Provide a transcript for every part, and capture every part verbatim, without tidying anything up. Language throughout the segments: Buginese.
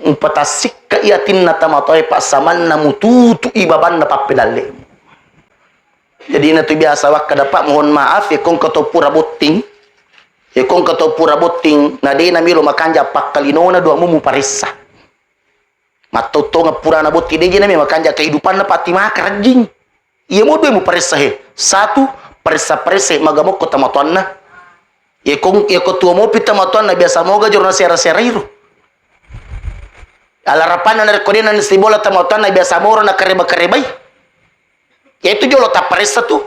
Mupatassikka i atinna tamatoae, Pak, samanna mututu i babanna pappedalle. Jadi, na tu biasa wakkada, Pak, mohon maaf, ya, kong kato pura botting. Ya, kong kato pura botting, na de na melo makanja pakkalinona dua mu muparessa. Mattottongeng purana botting, de je na melo makanja kehidupanna pati maka rajing. Iya mo dua muparessa he. Satu, paressa-paressa maga mokko tamatoanna. Iya kong, iya ko tuo mopi tamatoanna biasa moga joro na sera-sera iro. Alarapanna narekko de na sibola tamatoanna biasa moro na kareba-karebai. Yaitu jolo tapparessa tu.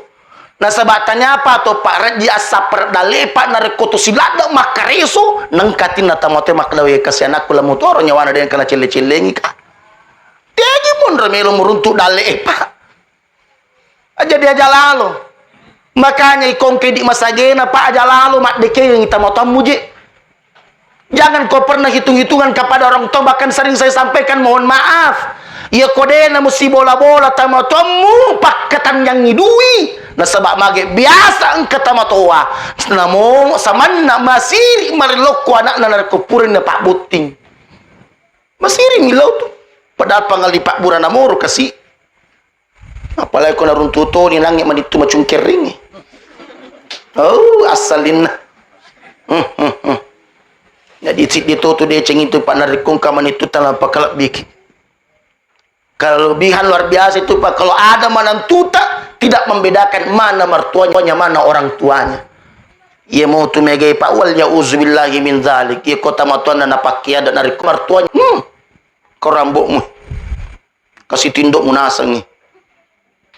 Nasaba tanyapa to Pak rajji assappa dalle Pak narekko to siladde makkareso nengka tinna tamatoe makkeda we kasi anakku lamutoro nyawana de kana celle-cellengi ka. Tegi monro melo muruntu dalle e Pak. Aja diaja lalo. Makanya ikongke di masagena Pak aja lalo maddekengi tamatoammu je. Jangan kau pernah hitung-hitungan kepada orang tua, bahkan sering saya sampaikan, mohon maaf. Iya ko de na musibola-bola tamatoammu, pakkatanjangi dui. Nasaba mage biasa engka tamatoa. Namo samanna masiri marellokko anakna narekko purani na pabbotting. Masiri milau tu. Padahal pangalli pabbura namoro kasi. Apalagi ko naruntu toni nangnge manittu macungkerringngi. Oh, assalinna. Hmm, hmm, hmm. Jadi siddi to tu deceng itu Pak narekko engka manittu tala pakalebbiki. Kelebihan luar biasa itu Pak, kalau ada manantuta tidak membedakan mana mertuanya, mana orang tuanya. Iya mau tu megai Pak wal yauzubillahi min dzalik. Iya kota matuanna napakkiada narekko mertuanya. Hmm. Kau rambokmu. Kasi tindokmu nasengngi.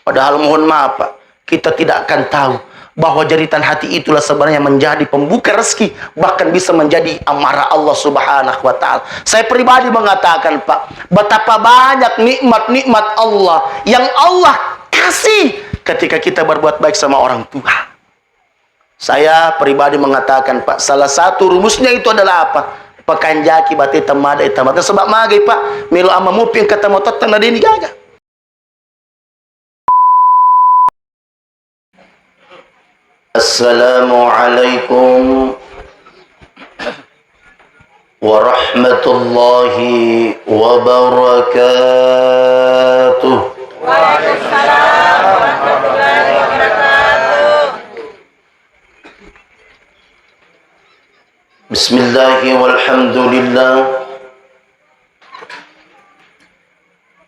Padahal mohon maaf, Pak, kita tidak akan tahu bahwa jeritan hati itulah sebenarnya menjadi pembuka rezeki, bahkan bisa menjadi amarah Allah Subhanahu wa Ta'ala. Saya pribadi mengatakan, Pak, betapa banyak nikmat-nikmat Allah yang Allah kasih ketika kita berbuat baik sama orang tua. Saya pribadi mengatakan, Pak, salah satu rumusnya itu adalah apa? Pakanjaki bate tamada e tamata. Sebab magai, Pak, melo ama mupi engka tamata tana deni gaga. Assalamualaikum warahmatullahi wabarakatuh. Waalaikumsalam warahmatullahi wabarakatuh. Bismillah walhamdulillah.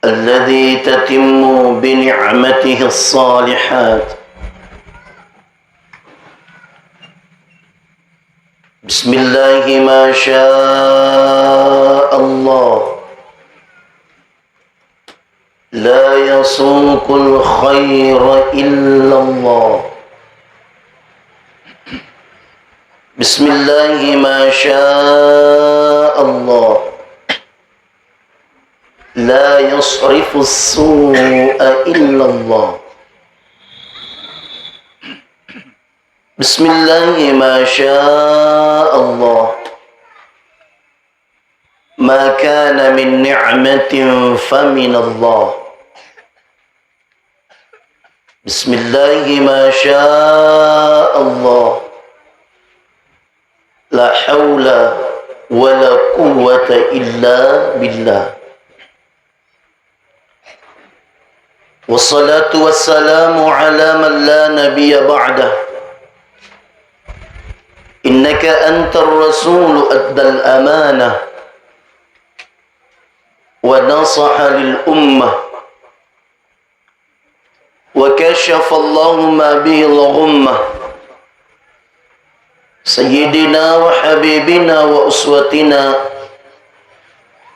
Alladzi tatimmu bi ni'matihi shalihat. Bismillah ma sya Allah. La yasuqul khaira illallah. Bismillah ma sya Allah. La yasrifus su'a illallah. Bismillah ma sya Allah. Ma kana min ni'matin faminallah. Bismillah ma sya Allah. La haula wa la quwwata illa billah. Wassalatu wassalamu ala man la nabiyya ba'dah. Innaka antar rasul addal amanah wa nasaha lil ummah wa kashafallahu ma bihil ghummah. Sayyidina wa habibina wa uswatina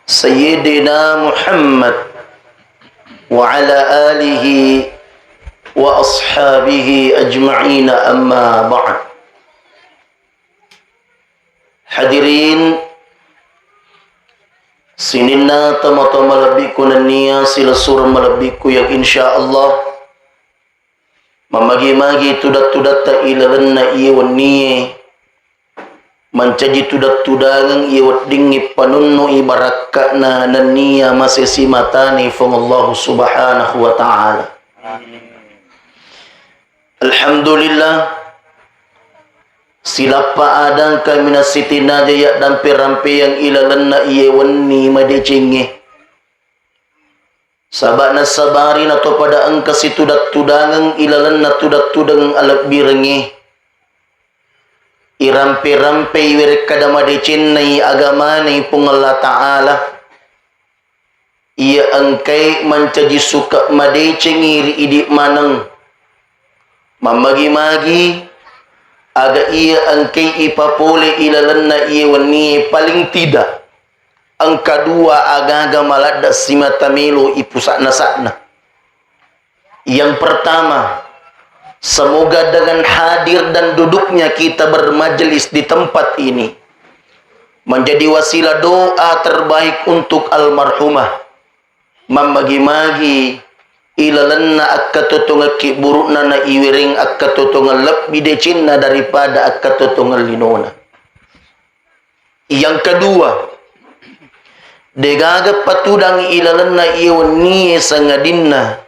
Sayyidina Muhammad wa ala alihi wa ashabihi ajma'ina, amma ba'd. Hadirin, sininna tomatoa malebbiku nennia silessureng malebbiku yang insya Allah mamagi-magi tudang-tudatta ilalenna iye wennie, mancaji tudang-tudangeng iye weddingngi panunnu'i barakka'na nennia masesi matani Fuang Allahu Subhanahu wa Ta'ala. Alhamdulillah, Silappa adang kaminang sitinaja yaddampe-rampeyang ilalenna iye wenni madecengnge. Saba' nasabari natopada engka situdang-tudangeng ilalenna tudang-tudang alebbirengnge. Irampe-rampei werekkada madecennai agamana Puang Allah Ta'ala. Iya engkai mancaji suka madecengngi ri idi maneng. Mammagi-magi, aga iya engkai ipapole ilalenna iye wennie, paling tidak engka dua agaga maladda simata melo ipusa'na-sa'na. Yang pertama, semoga dengan hadir dan duduknya kita bermajelis di tempat ini menjadi wasilah doa terbaik untuk almarhumah. Mammagi-magi ilalenna akkatotongekki buru'na na iwereng akkatotongeng lebbi decenna daripada akkatotongeng linona. Yang kedua, degaga patudang ilalenna iye wennie sangadinna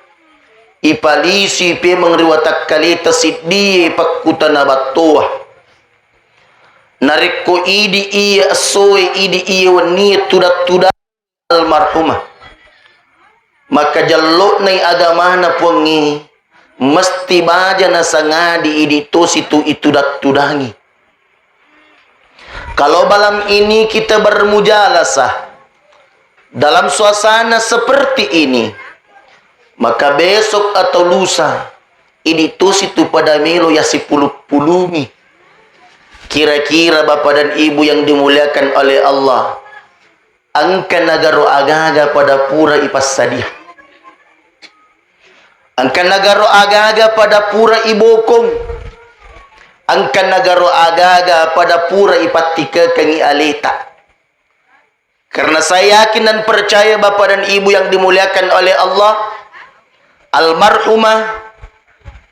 ipalisi pemeng ri watakkaleta siddie pakkutana battoa. Narekko idi iye essoe, idi iye wennie tudang-tudang almarhumah, maka jallo'nai agamana Puangnge, mesti baja nasangadi idi tosi tu itudang-tudangi. Kalau malam ini kita bermujalasah dalam suasana seperti ini, maka besok atau lusa idi tosi tu pada melo yasipulu-pulungi. Kira-kira Bapak dan Ibu yang dimuliakan oleh Allah, engka nagaro agaga pada pura ipassadia. Engka nagaro agaga pada pura ibokong. Engka nagaro agaga pada pura ipattikekengngi aleta. Karena saya yakin dan percaya Bapak dan Ibu yang dimuliakan oleh Allah, almarhumah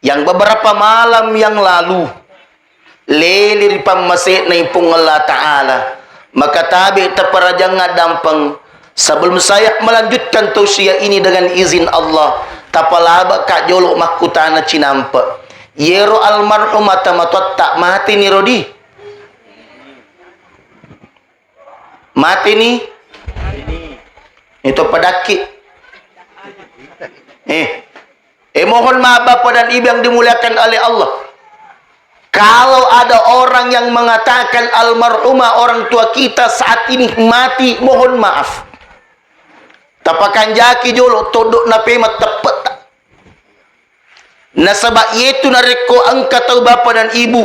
yang beberapa malam yang lalu lele ri pammase'na Puang Allah Ta'ala, maka tabe taparajang addampeng. Sebelum saya melanjutkan tausiah ini dengan izin Allah, tapalabaka jolo makkutana cinampe. Yero almarhumah tamatoatta mateni rodi? Mateni? Itu padakki. Eh. Eh, mohon maaf Bapak dan Ibu yang dimuliakan oleh Allah. Kalau ada orang yang mengatakan almarhumah orang tua kita saat ini mati, mohon maaf. Tapakanjaki jolo toddo na pema teppetta. Nasaba yetu narekko engka tau Bapak dan Ibu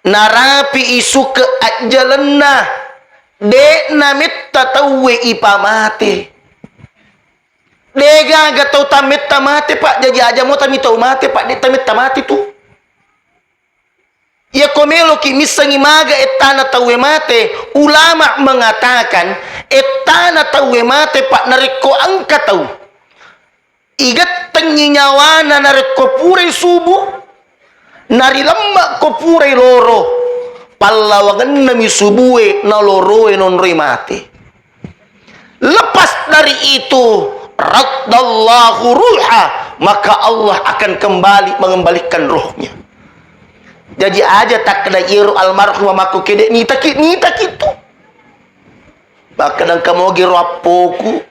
narapi isuke ajjalenna, de nametta tauwe ipamate. Degaga tau tammetta mate, Pak. Jaji aja mo tami tau mate, Pak. De tammetta mate tu. Iyako meloki missengi maga ettana tauwe mate, ulama mengatakan ettana tauwe mate, Pak, narekko engka tau igettengngi nyawana narekko purai subuh, narilemma ko purai loro, pallawangennami subue naloroe nonroi mate. Lepas dari itu, raddallahu ruha, maka Allah akan kembali mengembalikan rohnya. Jaji aja takkeda iyaro almarhum makko kede nitaki, nitaki tu. Makkeda engka mogiro appoku,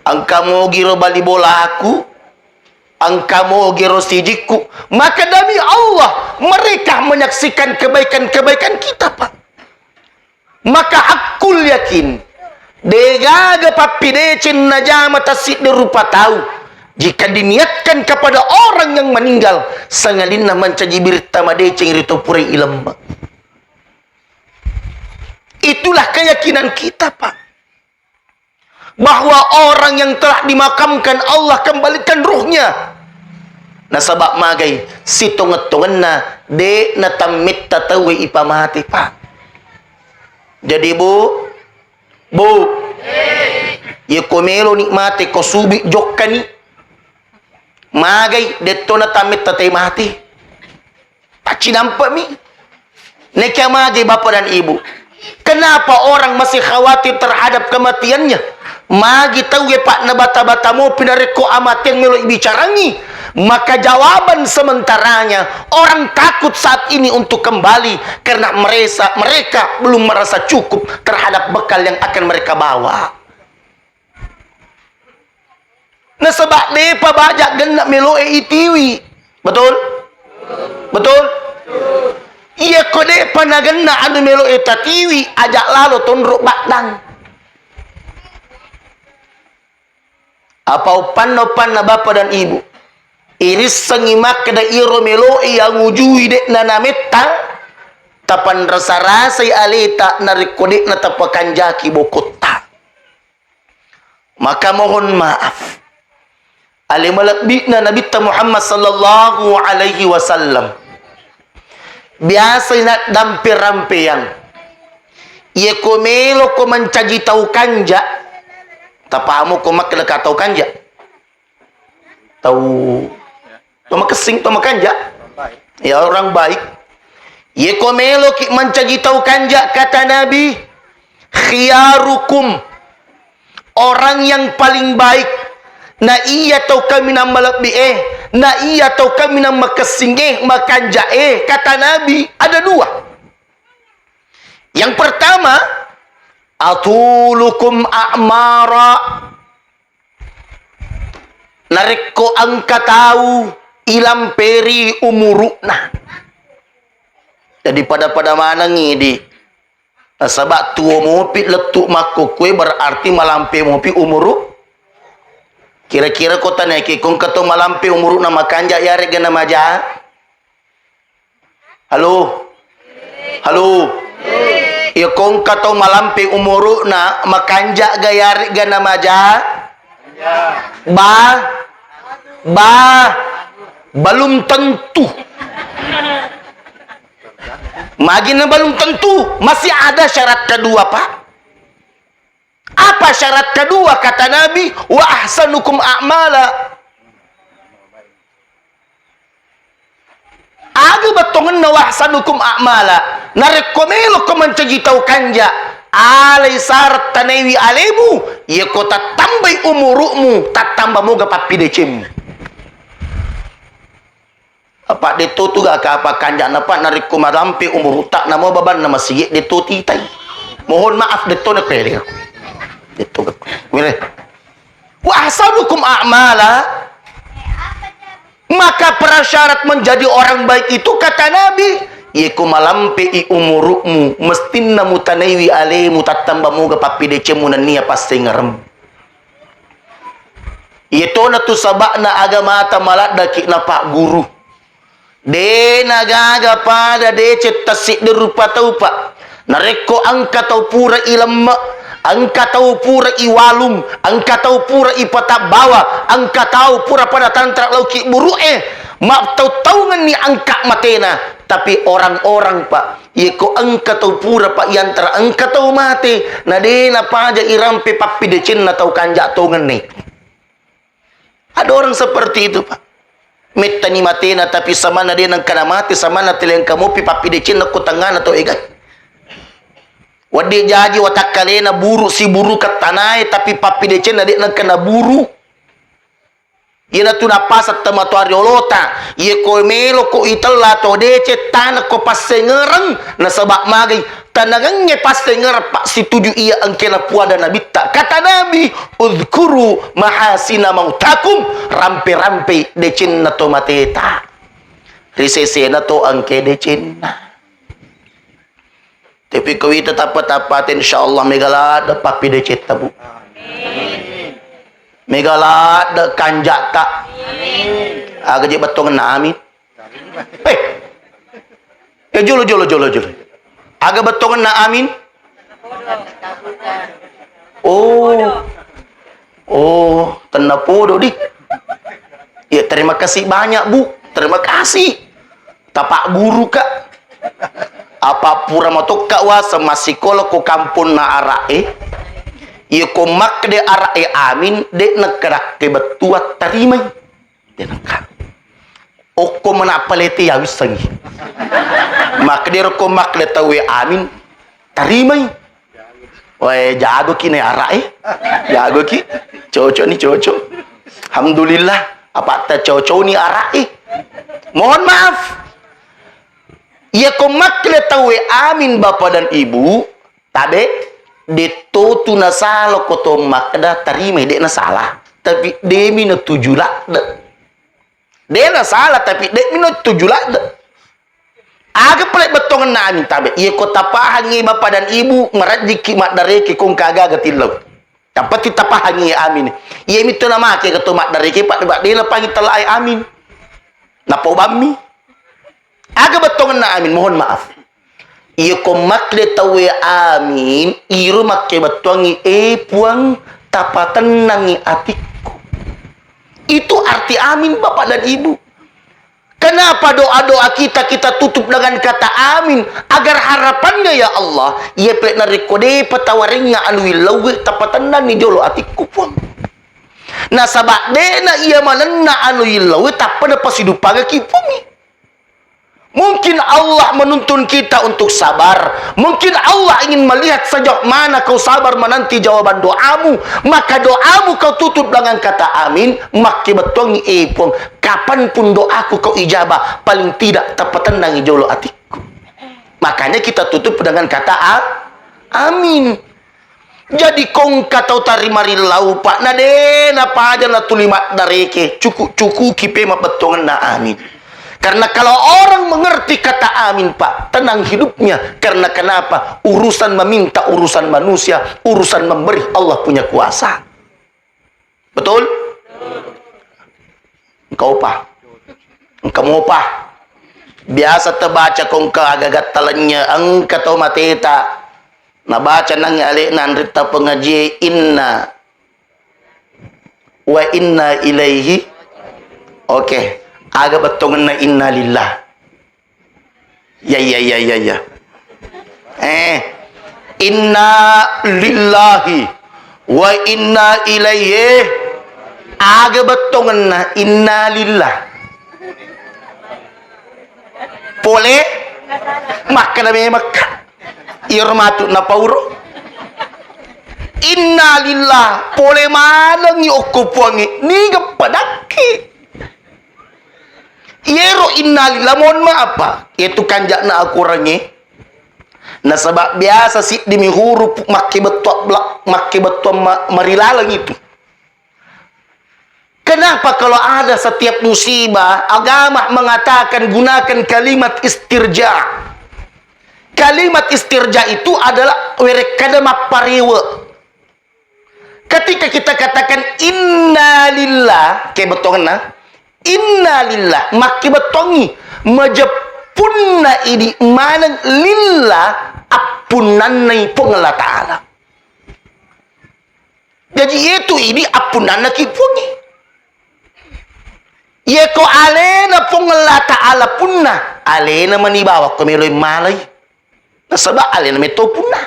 engka mogiro bali bolaku, engka mogiro sijikku. Maka demi Allah, mereka menyaksikan kebaikan-kebaikan kita, Pak. Maka haqqul yakin, degaga pappideceng najama tassiddi rupa tau jika diniatkan kepada orang yang meninggal, sangadinna mancaji biritta madeceng ri to purai ilemma. Itulah keyakinan kita, Pak. Bahwa orang yang telah dimakamkan, Allah kembalikan ruhnya. Nasaba magai, sitongeng-tongenna de natammetta tauwe ipamate, Pak. Jadi, Bu, Bu, yeko meloni mate ko subi jokkani. Magai, dettona tammetta tai mate. Taccinampemi. Nekia magi Bapak dan Ibu? Kenapa orang masih khawatir terhadap kematiannya? Magi tauwe, Pak, nabata-bata mopi narekko amateang melo ibicarangi. Maka jawaban sementaranya, orang takut saat ini untuk kembali karena meresa-, mereka belum merasa cukup terhadap bekal yang akan mereka bawa. Nasaba depa baja genna meloe itiwi. Betul? Betul? Iya ko depa nagenna anu meloe tatiwi, aja lalo tonro baddang. Apa uppanna-uppanna bapa dan ibu? Irissengngi makkeda iro meloe angujui de'na namettang, tapanrasa-rasai aleta narekko de'na tapakanjaki bokotta. Maka mohon maaf. Ale malebbi'na Nabitta Muhammad sallallahu alaihi wasallam. Biasa naddampe-rampeang. Iye ko melo ko mancaji tau kanja, tapahamu ko makkeda ka tau kanja? Tau, tau makessing, tau makanja? Ya, orang baik. Iye ko meloki mancaji tau kanja, kata Nabi, khiyarukum, orang yang paling baik, na iya tau kaminang malebbi e, na iya tau kaminang makessing e, makanja e, kata Nabi, ada dua. Yang pertama, atulukum a'mara. Narekko engka tau ilamperi umuru'na. Jadi pada-pada manengngi di. Nasaba tuo mopi lettu makkukkue berarti malampe mopi umuru. Kira-kira ko tanaiki ko engka to malampe umuru'na makanja yaregga namaja? Halo? Halo? Iya ko engka tau malampe umuru'na, makanja ga yaregga namaja? Ba? Ba? Belum tentu. Magi na belum tentu, masih ada syarat kedua, Pak. Apa syarat kedua? Kata Nabi, "Wa ahsanukum a'mala." Aga bettuanna "wa ahsanukum a'mala"? Narekko meloko mancaji tau kanja, alai syarat tanaiwi alemu, yako tattambai umuru'mu, tattamba moga pappidecemmu. Apa detto tu gak apa kanjana, Pak, narekko malampe umurutta namo babanna masigi detto titai. Mohon maaf, detto na pele. Detto gak. Mire. Wa ahsanukum a'mala. Maka prasyarat menjadi orang baik itu, kata Nabi, yeko malampe i umuru'mu, mestinna mutanaiwi alemu, tattamba moga pappidecemmu nennia passengerem. Iyatona tu saba'na agamata maladdaki napagguru. De nagaga pada deceng tassiddi rupa tau, Pak. Narekko engka tau pura ilemme, engka tau pura iwalung, engka tau pura ipatabbawa, engka tau pura pada tantra lauki buru'e, mattau-taungenni engka matena. Tapi orang-orang, Pak, Iyako engka tau pura, Pak, iantara engka tau mate, na de napaja irampe pappidecenna tau kanja tongenni. Ada orang seperti itu, Pak. Mettani matena, tapi samanna de nengka namate, samanna telengka mopi pappidecenna ko tengngana tau egai. Wedding jaji watakkalena buru siburukeng tanae, tapi pappidecenna de nengka naburu. Iyanatu napaseng tomatoa riolota, iyako meloko itella to deceng tanekko passengereng, nasaba magai tanangengnge passengereng, Pak, situju iya engkena puada Nabitta. Kata Nabi, "Udzkuru mahasina mautakum," rampe-rampei decenna to mateta. Ri sesena to engke decenna. Tapi ko wita tappa-tappate, insyaallah mega ladde pappidecetta, Bu. Mega ladde kanjatta. Aga je bettuanna amin? Eh. Eh, jolo, jolo, jolo, jolo. Aga bettuanna amin? Oh. Oh, tennapodo di. Ya, terima kasih banyak, Bu. Terima kasih. Tapagguruka. Apa pura matokka waseng massikola ko kamponna ara'e. Iya ko makkeda ara'e amin, de nakkeda ke bettua tarimai. De nengka. Okko manappa lete ya wissengi. Makkeda ko makkeda tauwe amin, tarimai. Wae, jagoki ne ara'e. Jagoki. Cocok ni, cocok. Alhamdulillah. Apa' tacau-cauni ara'e. Mohon maaf. Iya ko makkeda tauwe amin, Bapak dan Ibu, tabe, detto tu nasala ko to makkeda tarimai, de' nasala. Tapi de'mi natuju ladde'. De' nasala, tapi de'mi natuju ladde'. Aga pale bettuangenna amin tabe? Iya ko tapahangngi Bapak dan Ibu, marajjikki maddareke ko engka aga-aga tillau. Yang penting tapahangngi amin. Iya mitu namake ke to maddareke, Pak, de' napahangngi tellae amin. Napaubammi. Aga bettuangenna amin? Mohon maaf. Iya ko makkeda tauwe amin, iro makke bettuangngi, "Eh, Puang, tapatennangngi atikku." Itu arti amin, Bapak dan Ibu. Kenapa doa-doa kita, kita tutup dengan kata amin? Agar harapannya, ya Allah, iya pale narekko de'pa tawarengnga anu illauwe, tapatennanni jolo atikku, Puang. Nasaba de'na iya manenna anu illauwe tappa napasiduppangekki, Puangnge. Mungkin Allah menuntun kita untuk sabar. Mungkin Allah ingin melihat sejauh mana kau sabar menanti jawaban doamu. Maka doamu kau tutup dengan kata amin. Makke bettuangngi, "Eh, Puang, kapanpun doaku kau ijabah, paling tidak tapatennangi jolo atikku." Makanya kita tutup dengan kata a-, amin. Jadi ko engka tau tarimarillau, Pak, na de' napaja natuli maddareke, cuku-, cukuki pe mabbettuangenna amin. Karena kalau orang mengerti kata amin, Pak, tenang hidupnya. Karena kenapa? Urusan meminta urusan manusia, urusan memberi Allah punya kuasa. Betul? Engka opa. Engka mopa. Biasa tabaca ko engka aga-aga talennye, engka tau mateta. Nabaca nang ale'na anretta pengajian, inna wa inna ilaihi. Oke. Aga bettuangenna inna lillah? Ya, ya, ya, ya, ya. Eh, inna lillahi wa inna ilaihi. Aga bettuangenna inna lillah? Pole makkeda memekka. Iyaro matu napauro. Inna lillah, pole manengngi okko Puangnge, niga padakki. Iyero innalillah, mohon maaf, Pak. Iyatu kanja'na Akorangnge. Nasaba biasa siddimi huruf makke bettuang bla-, makke bettuang ma-, marilaleng itu. Kenapa kalau ada setiap musibah, agama mengatakan gunakan kalimat istirja? Kalimat istirja itu adalah werekkada mapparewe. Ketika kita katakan innalillah, ke bettuanna, innalillah, makke bettuangngi, majeppunna idi maneng lillah, appunnannai Puang Allah Ta'ala. Jadi, itu idi appunnannaki Puangnge. Yeko alena Puang Allah Ta'ala punna, alena mani bawakko meloi malai. Nasaba alena metto punna.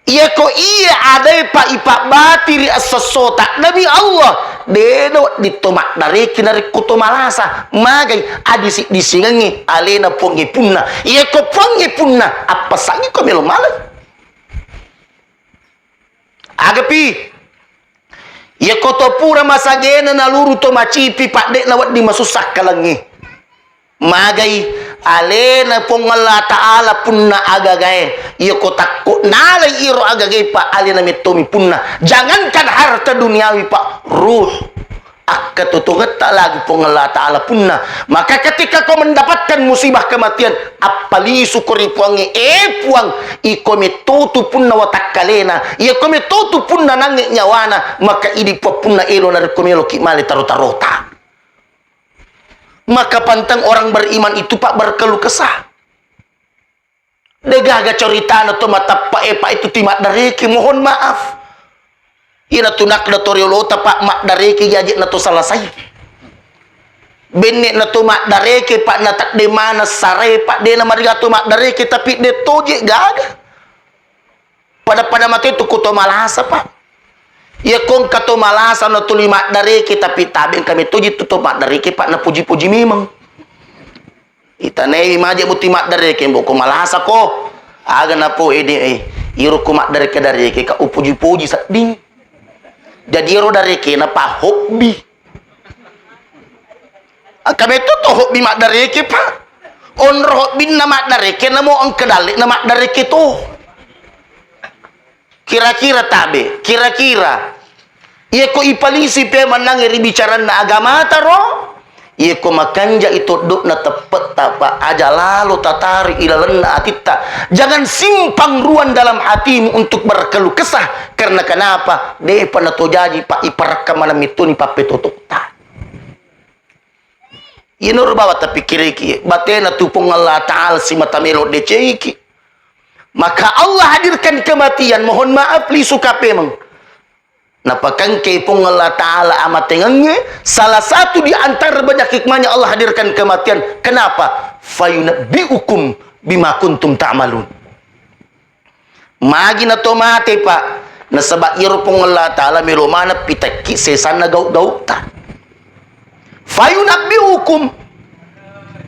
Iyako iye adae pa ipabbatiri esso-essota, demi Allah, de'na wedding to maddareki narekko to malasa. Magai adisi-disingengnge alena Puangnge punna. Iyako Puangnge punna, appessangngi ko melo malai. Agapi, iyako to pura masagena naluru to macipi, padde'na wedding masussa kalengnge. Magai alena Puang Allah Ta'ala punna agagae. Iyako takko nalai iro agagae, Pak, alena mettomi punna. Jangankan harta duniawi, Pak, ruh akkatutungetta lagi Puang Allah Ta'ala punna. Maka ketika kau mendapatkan musibah kematian, appalisu ko ri Puangnge, eh Puang, iko mettotu punna watakkalena, iyako mettotu punna nangnge nyawana, maka idi Puang punna elo narekko meloki male taro-tarota. Maka pantang orang beriman itu, Pak, berkeluh kesah. Degaga ceritana to matappa e, Pak, itu ti maddareke, mohon maaf. Ina tu nakda to riolota, Pak, maddareke jaje na to selesai. Benne na to maddareke, Pak, na tadde mana sare, Pak, de na mariga to maddareke, tapi de toje gaga. Pada-pada mate tu ku to malasa, Pak. Iya ko engka to malasa na tuli maddareke, tapi tabe engka mettoji tu to maddareke, Pak, na puji-puji memang. Itanai maje muti maddareke, mboko malasa ko. Aga na po ede, eh, iro ku maddareke-dareke ka upuji-puji sedding. Jadi iro dareke na pa hobi. Engka metto to hobbi maddareke, Pak. Onro hobbinna maddareke, namo engka dalle'na maddareke to. Kira-kira tabe, kira-kira. Iyako ipalisi pe mennangnge ri bicaranna agamata ro, iyako makanja i toddo'na teppe'ta, Pak, aja lalo tatari ilalenna atitta. Jangan simpang ruang dalam hatimu untuk berkeluh kesah. Karena kenapa? De'pa natojaji, Pak, iparakka maneng mettoni pappetoto'ta. Iyanaro bawang tapikkiriki, batena tu Puang Allah Ta'ala simata melo decengiki. Maka Allah hadirkan kematian, mohon maaf, lisu kapemeng. Napakangke Puang Allah Ta'ala amatengengnge, salah satu di antara banyak hikmahnya Allah hadirkan kematian. Kenapa? Fayunabbi'ukum bima kuntum ta'malun. Magi na to mate, Pak? Nasaba iyaro Puang Allah Ta'ala melo maneng pitekki sesanna gau-gau'ta. Fayunabbi'ukum.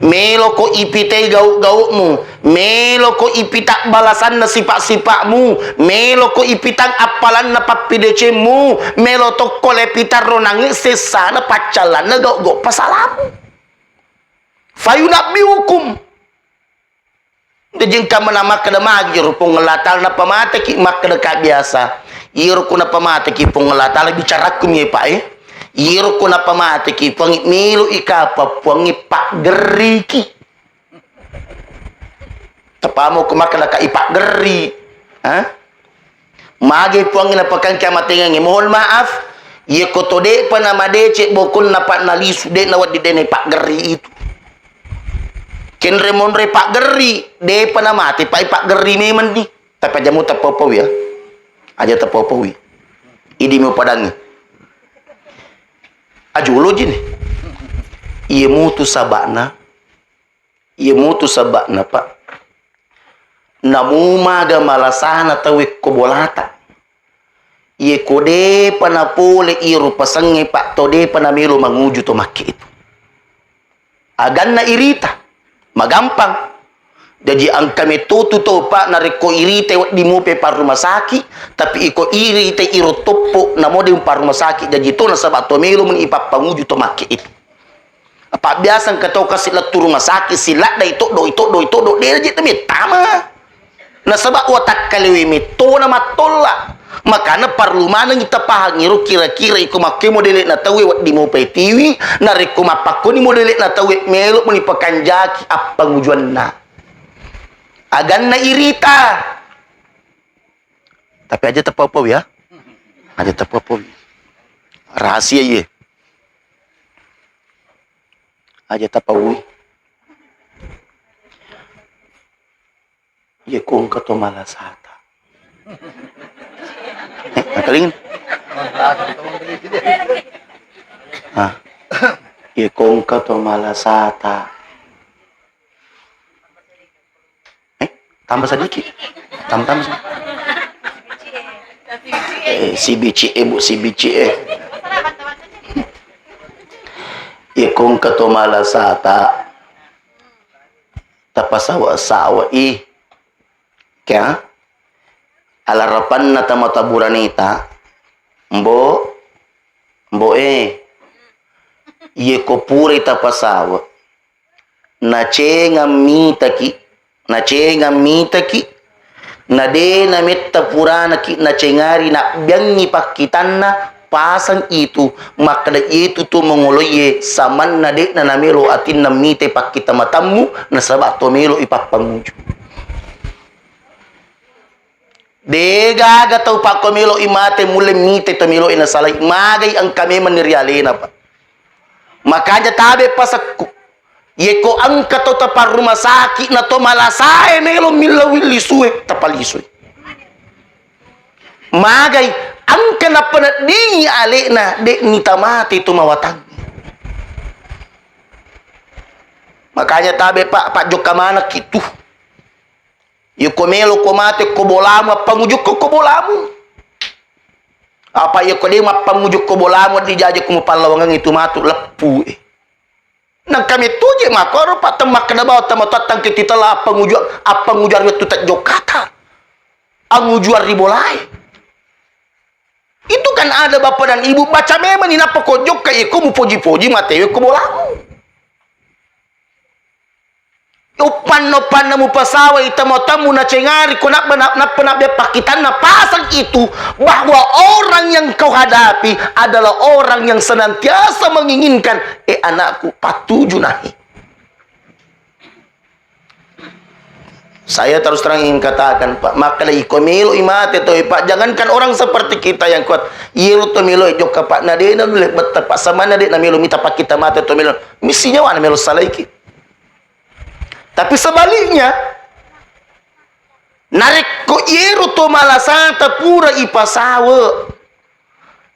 Meloko ipitai gau-gau'mu, meloko ipita balasanna sipa-sipa'mu, meloko ipitang appalanna pappidecengmu, melo tokko le pitarro nangnge sessana paccallanna gau-gau pasalamu. Fayunabbi'ukum. Dejeng kamana makkeda magi ro Puang Allah Ta'ala napamateki, makkeda ka biasa. Iyaro ko napamateki Puang Allah Ta'ala bicarakku mi, Pak, eh. Iyaro ko napamateki Puang, melo ikapa Puang paggerriki. Tapamo ko makkeda ka ipaggerri. Ha? Magi Puang napakangke amatengengnge, mohon maaf, iyako to de'pa namadeceng bokonna, Pak, nalisu, de' nawedding de' naipaggerri itu. Kenre monre paggerri, de'pa namate, Pak, ipaggerri memeng ni. Tapi aja mu tapau-paui, ya. Aja tapau-paui. Idi mu padangi. Ajulo jini. Iya mutu saba'na. Iya mutu saba'na, Pak. Namu maga malasana tauwe ko bolata. Iye ko de'pa napole iyaro pasengnge, Pak, to de'pa namelo manguju to makke itu. Aganna irita, magampang. Jaji engka metto tu to, Pak, narekko irita wedding mupe parruma saki, tapi iko irita iro toppo namo de' parruma saki, jaji to nasaba to melo meni ipappanguju to makke itu. Apa biasa engka tau kasi lettu rumah sakit, siladda itoddo, itoddo, itoddo, de' je' mettama. Nasaba watakkalewe mettona mattolla. Makana parlu manengngi tapahangngi ro kira-kira iko makke modele'na tauwe wedding mopa itiwi, narekko mappakkoni modele'na tauwe melo meni pakanjaki appangujuanna. Aganna irita. Tapi aja tapau-pau ya. Aja tapau-pau. Rahasia iye. Aja tapaui. Iye ko engka to malasata. Eh, makaling. Ah. Iye ko engka to malasata. Eh, tambah sedikit. Tambah, tambah sedikit. Eh, si bicik, eh, Bu, si bicik, eh. Iya, ko engka to malasata, tapasawa-sawa i. Kya? Alarapanna tama taburaneta, Mbo, Mbo, eh. Iye ko purai tapasawa. Nacengeng mitaki, nacengeng mitaki, na de' nametta puranaki, nacengari nabbiangngi pakkitanna, pasang itu, makkeda itu tu mangoloie samanna de'na namelo atinna mite pakkita matammu, nasaba to melo ipappanguju. De' gaga tau pakko melo i mate mulle mite to melo i nasalai, magai engka memang ni ri alena, Pak. Makanya tabe pasekku. Yeko engka to taparruma saki na to malasae melo millau willisue, tapalisui. Magai engka napeneddingi alena, de' ni tamate to mawatang. Makanya tabe, Pak, pajokka manekki tu. Yeko melo ko mate ko bolamu, appangujukko ko bolamu. Apa yeko de' mappangujukko bolamu, di jaji ko mupallawangeng itu matu leppu e. Nangka mettu je makkoro, Pak, temmakkeda bawang tama tattang ke titella appanguju-, appangujuan wettu tajjokkata. Angujuan ri bolae. Itu kan ada bapak dan ibu, baca memang ni nappa ko jokka iko mupoji-poji matewe ko bolamu. Uppanna-uppanna mupasawa ita mau tamu nacengari ko nabba-, na-, nappa nabbe pakkitanna pasang itu, bahwa orang yang kau hadapi adalah orang yang senantiasa menginginkan, "Eh, anakku, patuju nahi." Saya terus terang ingin katakan, Pak, maka iko melo imate to, Pak, jangankan orang seperti kita yang kuat, iyero to melo jokka, Pak, nadena nulle betta, Pak, samana de na melo mita pakkita mate to melo, misi nyawa na melo salaiki. Tapi sebaliknya, narekko iyero to malasata pura ipasawe,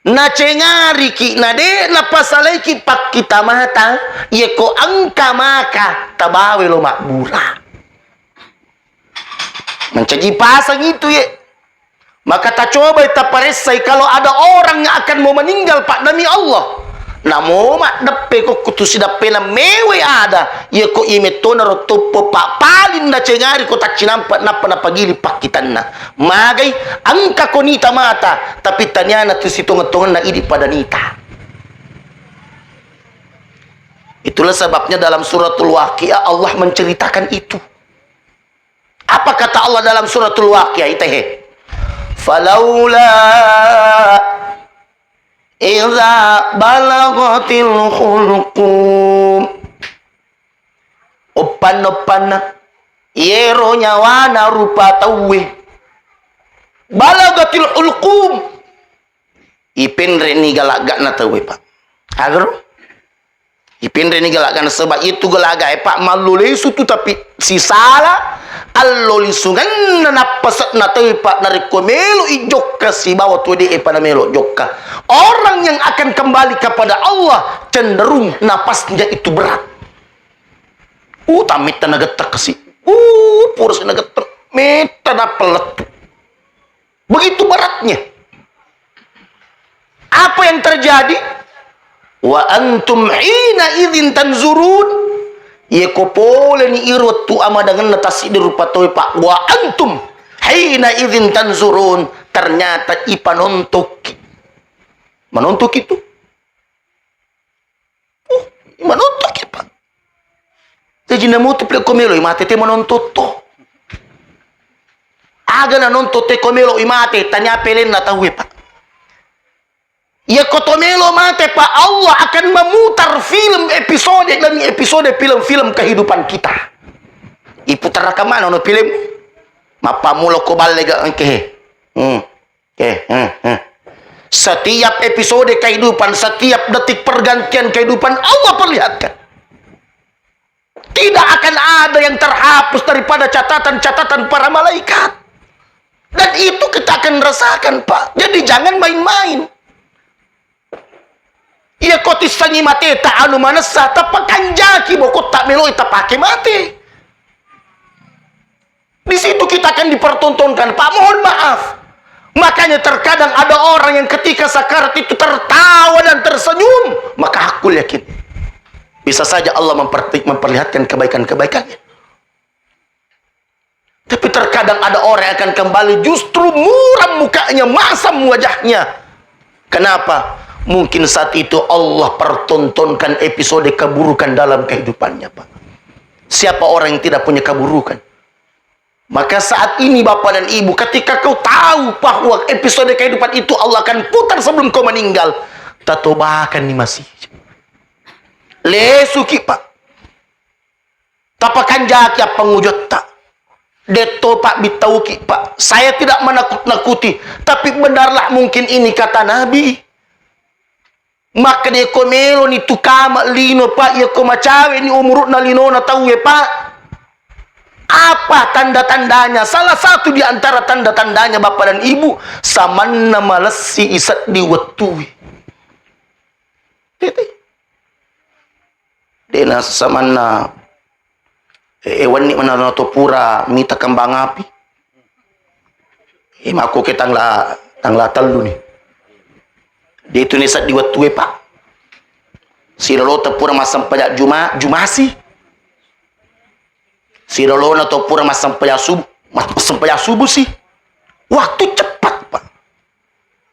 nacengariki, na de napasalaiki pakkita mata, iyeko engka maka tabawe lo mabbura. Mancaji pasang itu ye. Maka tacobai, taparessai, kalau ada orang yang akan mau meninggal, Pak, demi Allah. Namo maddeppe ko kutu sidappena mewe ada, iya ko iya mettonaro toppo, Pak, paling nacengari ko taccinampa nappa napagili pakkitanna. Magai, engka ko nita mata, tapi taniana tu sitongeng-tongenna idi pada nita. Itulah sebabnya dalam suratul Waqiah Allah menceritakan itu. Apa kata Allah dalam suratul Waqiah, itehe? "Falaula idza balagatil hulqum." Oppanna-oppanna, iyero nyawana rupa tauwe. Balagatil hulqum. Ipenreni galaga'na tauwe, Pak. Agaro? Ipenreni galaga'na, sebab itu galaga'e, Pak, mallo lesu tu, tapi sisala allo lisungenna nappase'na tauwe, Pak, narekko melo ijokka sibawa tu de'e pada melo jokka. Orang yang akan kembali kepada Allah cenderung napasnya itu berat. Uh, tammetta nagettek kasi. Uh, pura si nagettek. Metta nappa lettu. Begitu beratnya. Apa yang terjadi? "Wa antum hina idzin tanzurun." Yeko poleni iro wettu amadangenna tassiddi rupa tauwe, Pak. "Wa antum hina idzin tanzurun." Ternyata ipanontoki. Manontoki tu. Uh, manontoki, Pak. Jaji namutu pile ko melo imate te manonton to. Aga nanonton te ko melo imate, tania pelenna tauwe, Pak. Iya ko to melo mate, Pak, Allah akan memutar film episode demi episode film-film kehidupan kita. Iputar raka mana no film? Mappammula ko balle ga engke he. Hmm. Eh, eh, eh. Setiap episode kehidupan, setiap detik pergantian kehidupan, Allah perlihatkan. Tidak akan ada yang terhapus daripada catatan-catatan para malaikat. Dan itu kita akan rasakan, Pak. Jadi jangan main-main. Iya ko tissengi mateta anu manessa, tapakanjaki bokot tak meloi tapake mate. Di situ kita akan dipertontonkan, Pak. Mohon maaf. Makanya terkadang ada orang yang ketika sakarat itu tertawa dan tersenyum, maka aku yakin bisa saja Allah memperti-, memperlihatkan kebaikan-kebaikannya. Tapi terkadang ada orang yang akan kembali justru muram mukanya, masam wajahnya. Kenapa? Mungkin saat itu Allah pertontonkan episode keburukan dalam kehidupannya, Pak. Siapa orang yang tidak punya keburukan? Maka saat ini, Bapak dan Ibu, ketika kau tahu bahwa episode kehidupan itu Allah akan putar sebelum kau meninggal, tatobakan ni masih. Lesuki, Pak. Tapakanjaki appangujotta. Detto, Pak, bittauki, Pak. Saya tidak menakut-nakuti, tapi benarlah mungkin ini kata Nabi. Maka de ko meloni tu kama lino, Pak, iya ko macawe ni umuru'na linona tauwe, Pak. Apa tanda-tandanya? Salah satu di antara tanda-tandanya, Bapak dan Ibu, samanna malessi iseddi wettue. Tete. Dena samanna, eh, wenni manana to pura mita kembang api. Eh, makko ke tangla, tangla tellu ni. De tu ni seddi wettue, Pak. Silolota pura massempajang Juma-, Jumasi. Silolona to pura massempajang subuh, mas-, massempajang subuh si. Waktu cepat, Pak.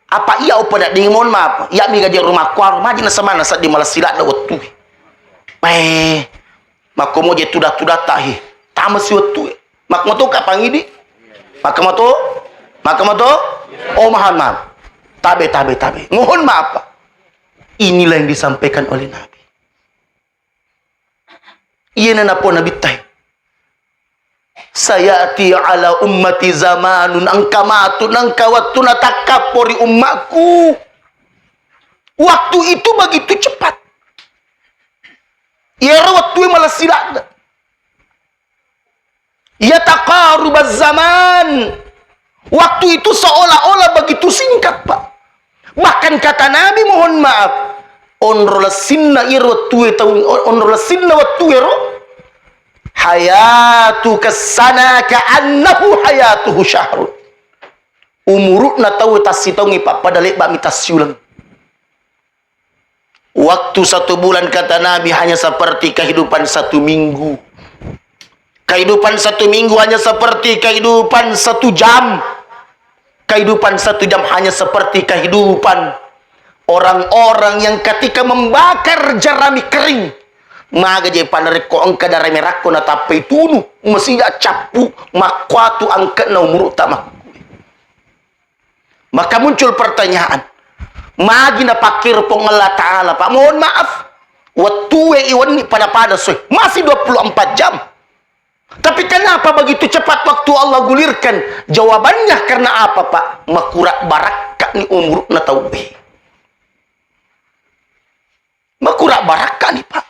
Apa iya upada dingin, mohon maaf. Iya mi gaji rumah kuaru, maji na samana seddi malah silat da wettue. Eh, makko moje tuda-tuda tahi. Ama siwettu e. Makmato kapang idi. Makmato? Makmato? Oh, mohon maaf. Tabe, tabe, tabe. Mohon maaf, Pak. Inilah yang disampaikan oleh Nabi. Iyana napau Nabitta e. Sayati ala ummati zamanun, engka matu, engka wettu natakkappo ri ummakku. Waktu itu begitu cepat. Iyaro wettu e malessi ladde. Yataqarubaz zaman. Waktu itu seolah-olah begitu singkat, Pak. Bahkan kata Nabi, mohon maaf, onro lessinna iyaro wettu e taung, onro lessinna wettu ero, hayatuka sana ka'annahu hayatuhu syahrun. Umuru'na tau e tassitaungngi, Pak, pada lebba'mi tassiuleng. Waktu satu bulan, kata Nabi, hanya seperti kehidupan satu minggu. Kehidupan satu minggu hanya seperti kehidupan satu jam. Kehidupan satu jam hanya seperti kehidupan orang-orang yang ketika membakar jerami kering. Maga je pa narekko engka darah merakko natappai tunu, masija cappu, makkuatu angke'na umuru'ta makku. Maka muncul pertanyaan, magi napakkiro Puang Allah Ta'ala, Pak? Mohon maaf, wettu e iwenni pada-pada soe, masih dua puluh empat jam. Tapi kenapa begitu cepat waktu Allah gulirkan? Jawabannya karena apa, Pak? Makura barakka'ni umuru'na tau e. Makura barakka'ni, Pak.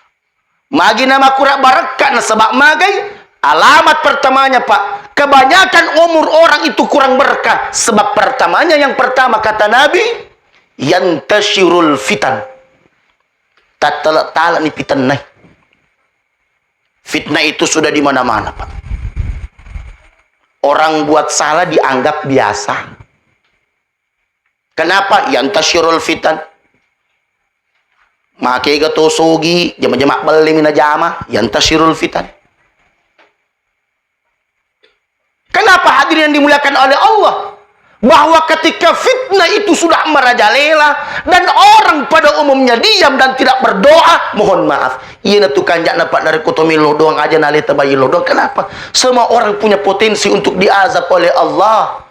Magi na makura barakka, nasaba magai? Alamat pertamanya, Pak, kebanyakan umur orang itu kurang berkah. Sebab pertamanya, yang pertama kata Nabi, yantashirul fitan. Tattala-talani fitnah. Fitnah itu sudah di mana-mana, Pak. Orang buat salah dianggap biasa. Kenapa? Yantashirul fitan. Makega to sogi, jama-jama belle mi najama, yantashirul fitan. Kenapa, hadirin yang dimuliakan oleh Allah? Bahwa ketika fitnah itu sudah merajalela dan orang pada umumnya diam dan tidak berdoa, mohon maaf, iyana tu kanja'na, Pak, narekko to melo doang aja naleta bayi lo doang. Kenapa? Semua orang punya potensi untuk diazab oleh Allah.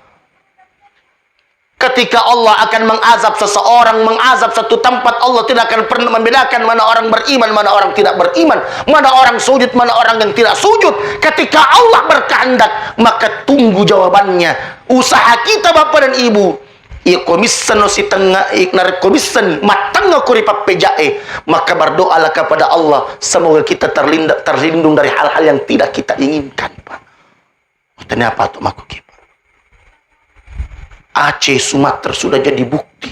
Ketika Allah akan mengazab seseorang, mengazab satu tempat, Allah tidak akan pernah membedakan mana orang beriman, mana orang tidak beriman, mana orang sujud, mana orang yang tidak sujud. Ketika Allah berkehendak, maka tunggu jawabannya. Usaha kita, Bapak dan Ibu, iya ko missenno sitengnga, i-, narekko missenni mattengnga ko ri pappeja'e, maka berdoalah kepada Allah, semoga kita terlinda-, terlindung dari hal-hal yang tidak kita inginkan, Pak. Tania apa tu makku kipa? Aceh, Sumatera sudah jadi bukti.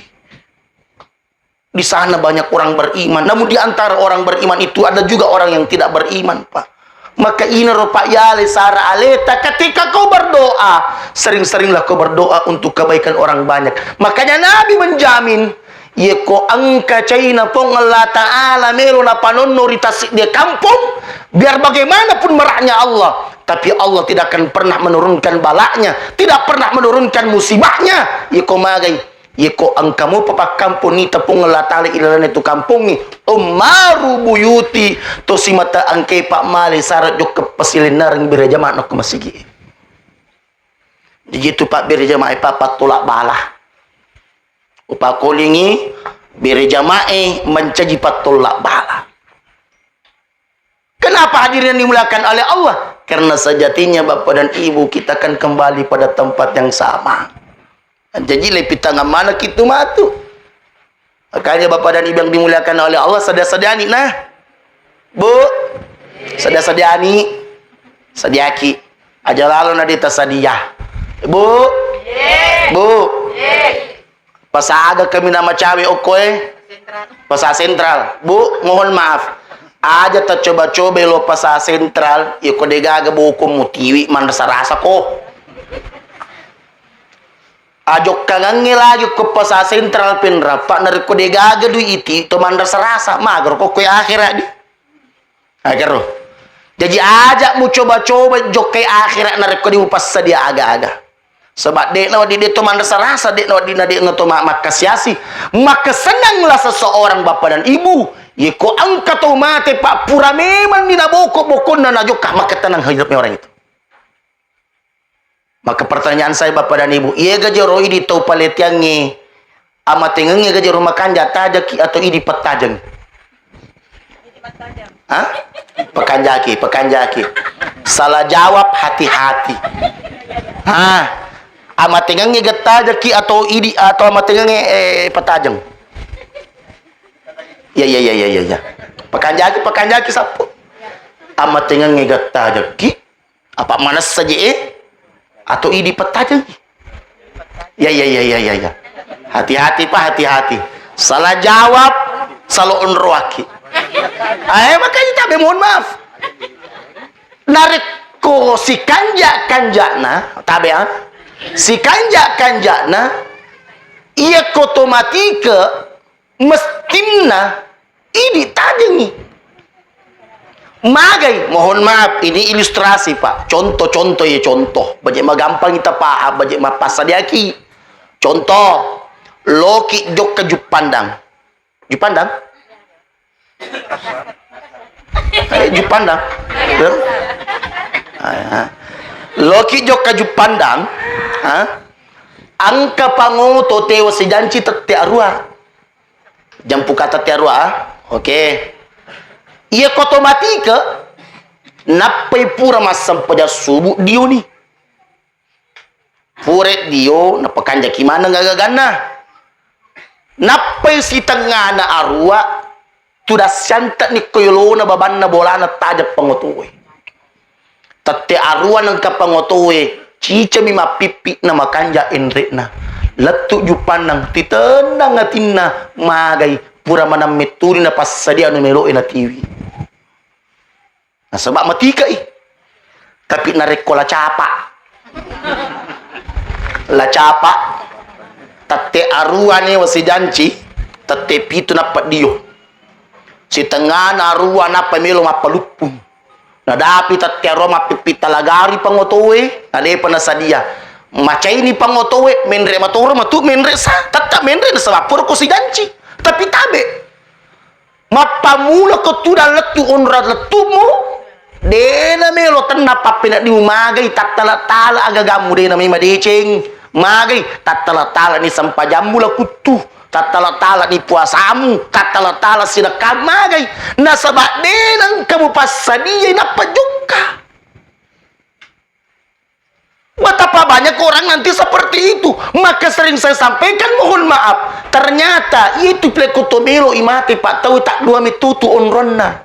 Di sana banyak orang beriman. Namun di antara orang beriman itu ada juga orang yang tidak beriman, Pak. Maka inaro, Pak, yale sara aleta ketika kau berdoa, sering-seringlah kau berdoa untuk kebaikan orang banyak. Makanya Nabi menjamin, Yeko engka caina Puang Allah Ta'ala melo napanonno ri tassiddi kampong, biar bagaimanapun marahnya Allah, tapi Allah tidak akan pernah menurunkan balaknya, tidak pernah menurunkan musibahnya. Yeko magai, yeko engka mopa pakkampong nita Puang Allah Ta'ala ilalenna tu kampongnge, ummaru buyuti, to simata engkai pa male sara jokka pasilennareng bere jamaah ko masigi. Jadi itu pabbere jamaah e, Pak, pattola bala. Upakolingi bere jamaah e mancaji pattola bala. Kenapa, hadirin yang dimuliakan oleh Allah? Karena sejatinya, Bapak dan Ibu, kita akan kembali pada tempat yang sama. Jadi, lepi tangan mana kitu matu? Makanya, Bapak dan Ibu yang dimuliakan oleh Allah, sedia-sediani, nah. Bu, sedia-sediani. Sediaki. Aja lalo na dita sedia. Bu. Bu. Pasaga kami nama cawe okkoe. Pasar Sentral. Bu, mohon maaf. Aja ta coba-coba lo Pasar Sentral, iko degaga boko mutiwi manrasa-rasa ko. Ajokkangengnge lagi ko Pasar Sentral Penrappa, narekko degaga dui iti to manrasa-rasa, magaro ko koe akhirat di. Agaro. Jaji aja mucoba-coba jokkai akhirat narekko di mupassadia aga-aga. Sebab de'na wedding de to manrasa-rasa, de'na wedding na de'na to ma-, makkasiasi. Maka senanglah seseorang, Bapak dan Ibu, yeko engka to mate, Pak, pura memang ni naboko-bokonna najokka, maka tenang hidupnya orang itu. Maka pertanyaan saya, Bapak dan Ibu, iye gaja ro idi tau paletiangnge, amatengengnge gaja ro makanja, tajaki atau idi pettajeng? Hah? Pekanjaki, pekanjaki. Salah jawab, hati-hati. Hah? Amatengengnge gettajaki atau idi, atau amatengengnge, eh, pettajeng? Ya, ya, ya, ya, ya, ya. Pekanjaki, pekanjaki sappo. Amatengengnge gettajaki, apa manessa je, eh? Atau idi pettajeng? Ya, ya, ya, ya, ya, ya. Hati-hati, Pak, hati-hati. Salah jawab, salo onroaki. Eh, makanya tabe, mohon maaf. Narekko sikanja-kanjana, tabe, ah? Sikanja-kanjana, iya ko to matike, mestinna idi tajengi. Magai, mohon maaf, ini ilustrasi, Pak. Contoh-contoh ya, contoh. Baje magampang kita paham, baje mappasadiaki. Contoh, loki jokka Juppandang. Juppandang? Eh, Juppandang. Ya. Ah, ya. Loki jokka Juppandang, ha? Engka pangoto tewa sijanci tette arua. Jampu kata tiarua, ah? Oke. Iya ko to matike, nappai pura massempajang subuh dioni. Pura dio, napakanjaki maneng agaganna. Nappai sitengngana arua, tudang siante'ni ko yolona babanna bolana tajeng pangotoe. Tette arua nengka pangotoe, cicami mappippi na makanja enre'na. Lettu Juppandang, titennang atinna, magai, pura maneng mettuni napassadia anu melo'e natiwi. Nasaba matike'i. Tapi narekko la capa, la capa, tette arua newa sijanci, tette pitu nappa dio. Sitengngana arua nappa melo mappaluppung. Nadapi tette arua mappippi talagari pangotoe, nadepa nasadia. Macaini pangotoe, menre matoro matu menre sa, tetta menre nasaba pura ko sijanci. Tapi tabe. Mappammula ko tudang lettu onrong lettumu, dena melo tenna pappeneddimu magai tattala-tala agagammu dena mai madeceng. Magai tattala-tala ni sempajammu la kuttu. Tattala-tala ni puasamu, tattala-tala sinekkammu magai. Nasaba de nengka mupassadiai nappa jokka. Betapa banyak orang nanti seperti itu. Maka sering saya sampaikan, mohon maaf. Ternyata itu pile ko to melo imate, Pak, tau tak dua mitutu onronna.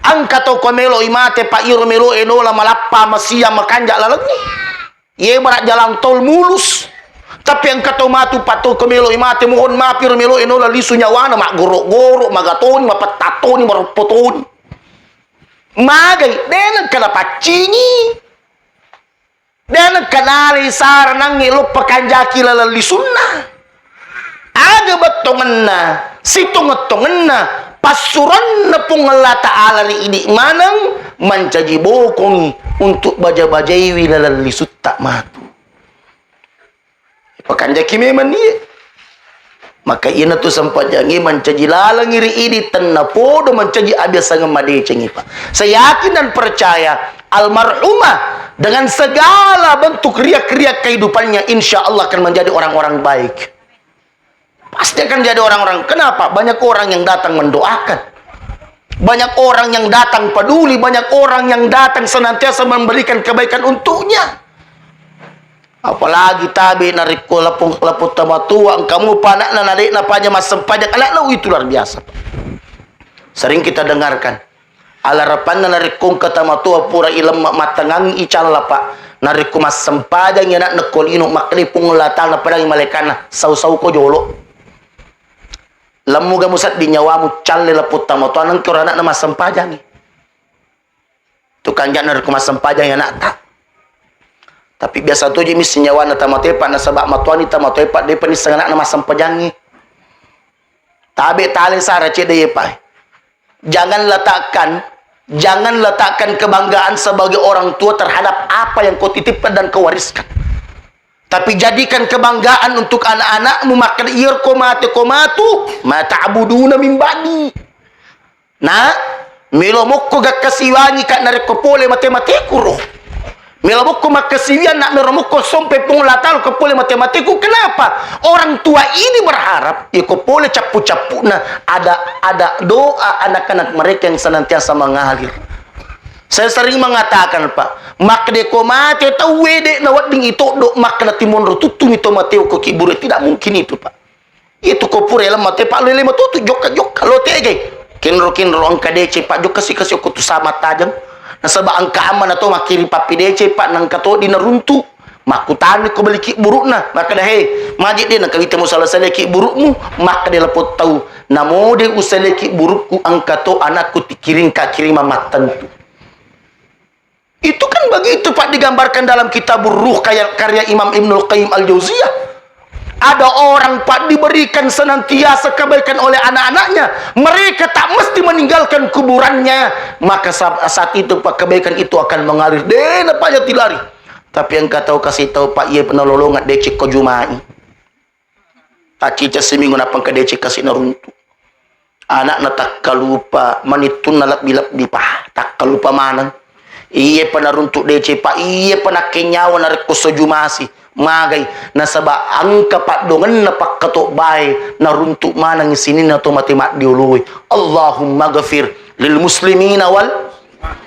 Engka tau ko melo imate, Pak, iro melo enola malappa masia makanja lalengngi. Ye barak jalan tol mulus. Tapi engka tau matu, Pak, tau ko melo imate, mohon maaf, iro melo enola lisu nyawana, maggoro-goro, magatoni, mapettattoni, maroppotoni. Magai, de nengka napaccingi. De nengka nalai saranangnge lo pakanjaki laleng lisunna. Aga bettongenna, sitongeng-tongenna, passuranna Puang Allah Ta'ala ri idi maneng mancaji bokongi untuk baja-bajaiwi laleng lisutta matu. Pakanjaki memang iye. Maka iyanatu sempajangnge mancaji lalengngi ri idi tennapodo mancaji abiasangeng madecengngi, Pak. Saya yakin dan percaya almarhumah dengan segala bentuk riak-riak kehidupannya, insya Allah akan menjadi orang-orang baik. Pasti akan jadi orang-orang. Kenapa? Banyak orang yang datang mendoakan. Banyak orang yang datang peduli, banyak orang yang datang senantiasa memberikan kebaikan untuknya. Apalagi tabe narekko lapung, lapung tamatua, engka mupa anakna, nade'na paja massempajang anakna, itu luar biasa, Pak. Sering kita dengarkan. Alarapanna narekko engka tamatua pura ilemma mattengangngi icalla, Pak. Narekko massempajangngi anakna ko lino, makkeda Puang Allah Ta'ala, napadangi malaikatna, "Sau-sau ko jolo. Lemmuga musedding nyawamu, calle lapung tamatua, nengka ro anakna massempajangngi." Tukang ja'na rekko massempajangngi anakta. Tapi biasa toji misseng nyawana tamatoepa, nasaba matuani tamatoepa, depa nisseng anakna massempajangngi. Tabe tale sara cedde yepa. Jangan letakkan, jangan letakkan kebanggaan sebagai orang tua terhadap apa yang kau titipkan dan kau wariskan. Tapi jadikan kebanggaan untuk anak-anakmu, maka iyarko mate ko matu, ma ta'buduna min ba'di. Nah, melo mokko gakkasiwangi ka narekko pole mate-mateku ro. Melo mokko makkasiwiang, nak mero mokko sompe Puang Allah Ta'ala ko pole mate-mateku. Kenapa? Orang tua ini berharap, ya ko pole cappu-cappuna, ada, ada doa anak-anak mereka yang senantiasa mengalir. Saya sering mengatakan, Pak, makkeda ko mate tauwe de' nawedding itoddo, makkeda timonro tuttumi to mateo ko kibure, tidak mungkin itu, Pak. Itu ko pura lemma te, Pak, lele matutu, jokka-jokka, lo tegai. Kenro-kenro engka deceng, Pak, jokka si kasi ko tu sama tajeng. Nasaba engka amma na to makkiri pappi deceng, Pak, nengka to di naruntu. Makkutani ko beli kibburukna, makkeda, "He, maje de' nengka wita musala-sala kibburukmu?" Makkeda lapong tau, "Namo de' usale kibburukku, engka to anakku tikiring ka kirimang mattentu." Itu kan begitu, Pak, digambarkan dalam Kitabur Ruh, kaya-, karya Imam Ibnul Qayyim Al-Jauziyah. Ada orang, Pak, diberikan senantiasa kebaikan oleh anak-anaknya. Mereka tak mesti meninggalkan kuburannya. Maka sa-, saat itu, Pak, kebaikan itu akan mengalir. Dena, Pak, ya tilari. Tapi engka tau kasi tau, Pak, iya penalolongan deceng ko jumai. Taciceng siminggu nappa engka deceng kasi naruntu. Anakna takkalupa, manittunna lebbi-lebbi, Pak, takkalupa maneng. Iye pa naruntu deceng, Pak, iye pa nakke nyawa narekko soju masi, magai, nasaba engka paddoangenna pakkatobbae naruntu maneng sininna to mate maddioloe. Allahumma ghafir lil muslimina wal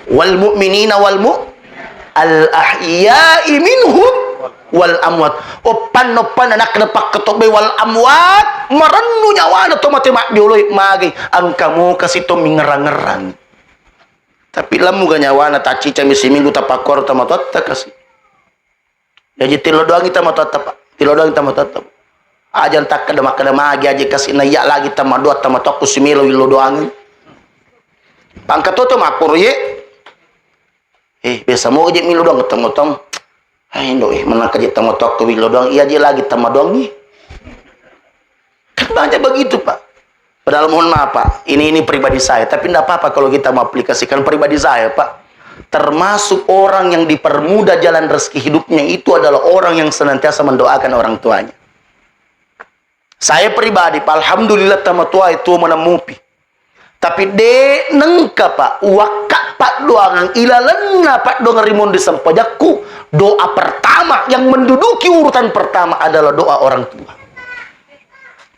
wal mu'minina wal mu-, al ahya'i minhum wal amwat. Oppanna-, oppanna nakkeda pakkatobbai wal amwat, marennu nyawana to mate maddioloi, magai, engka mo kasi to mingerang-ngerang. Tapi lammuga nyawana, taccicami siminggu tapakkoro tomatoatta kasi. Jaji tillo doangi tomatoatta, Pak. Tillo doangi tomatoatta, Pak. Aja takkeda makkeda magi aja kasi na iya lagi tamadoa tomatoakku simelo illo doangi. Pangka toto makkoro ye. Eh, biasa mo je millo doang tomatoang. Hai, indo, eh, menang kaje tomatoakku willo doang. Iya je lagi tamadoangi. Kan banyak begitu, Pak. Padahal mohon maaf, Pak, ini, ini pribadi saya, tapi ndak apa-apa kalau kita mau aplikasikan pribadi saya, Pak. Termasuk orang yang dipermudah jalan rezeki hidupnya itu adalah orang yang senantiasa mendoakan orang tuanya. Saya pribadi, Pak, alhamdulillah, tamatua itu menemupi. Tapi de nengka, Pak, wakka paddoangeng ilalenna paddoangeng ri monri sempajakku, doa pertama yang menduduki urutan pertama adalah doa orang tua.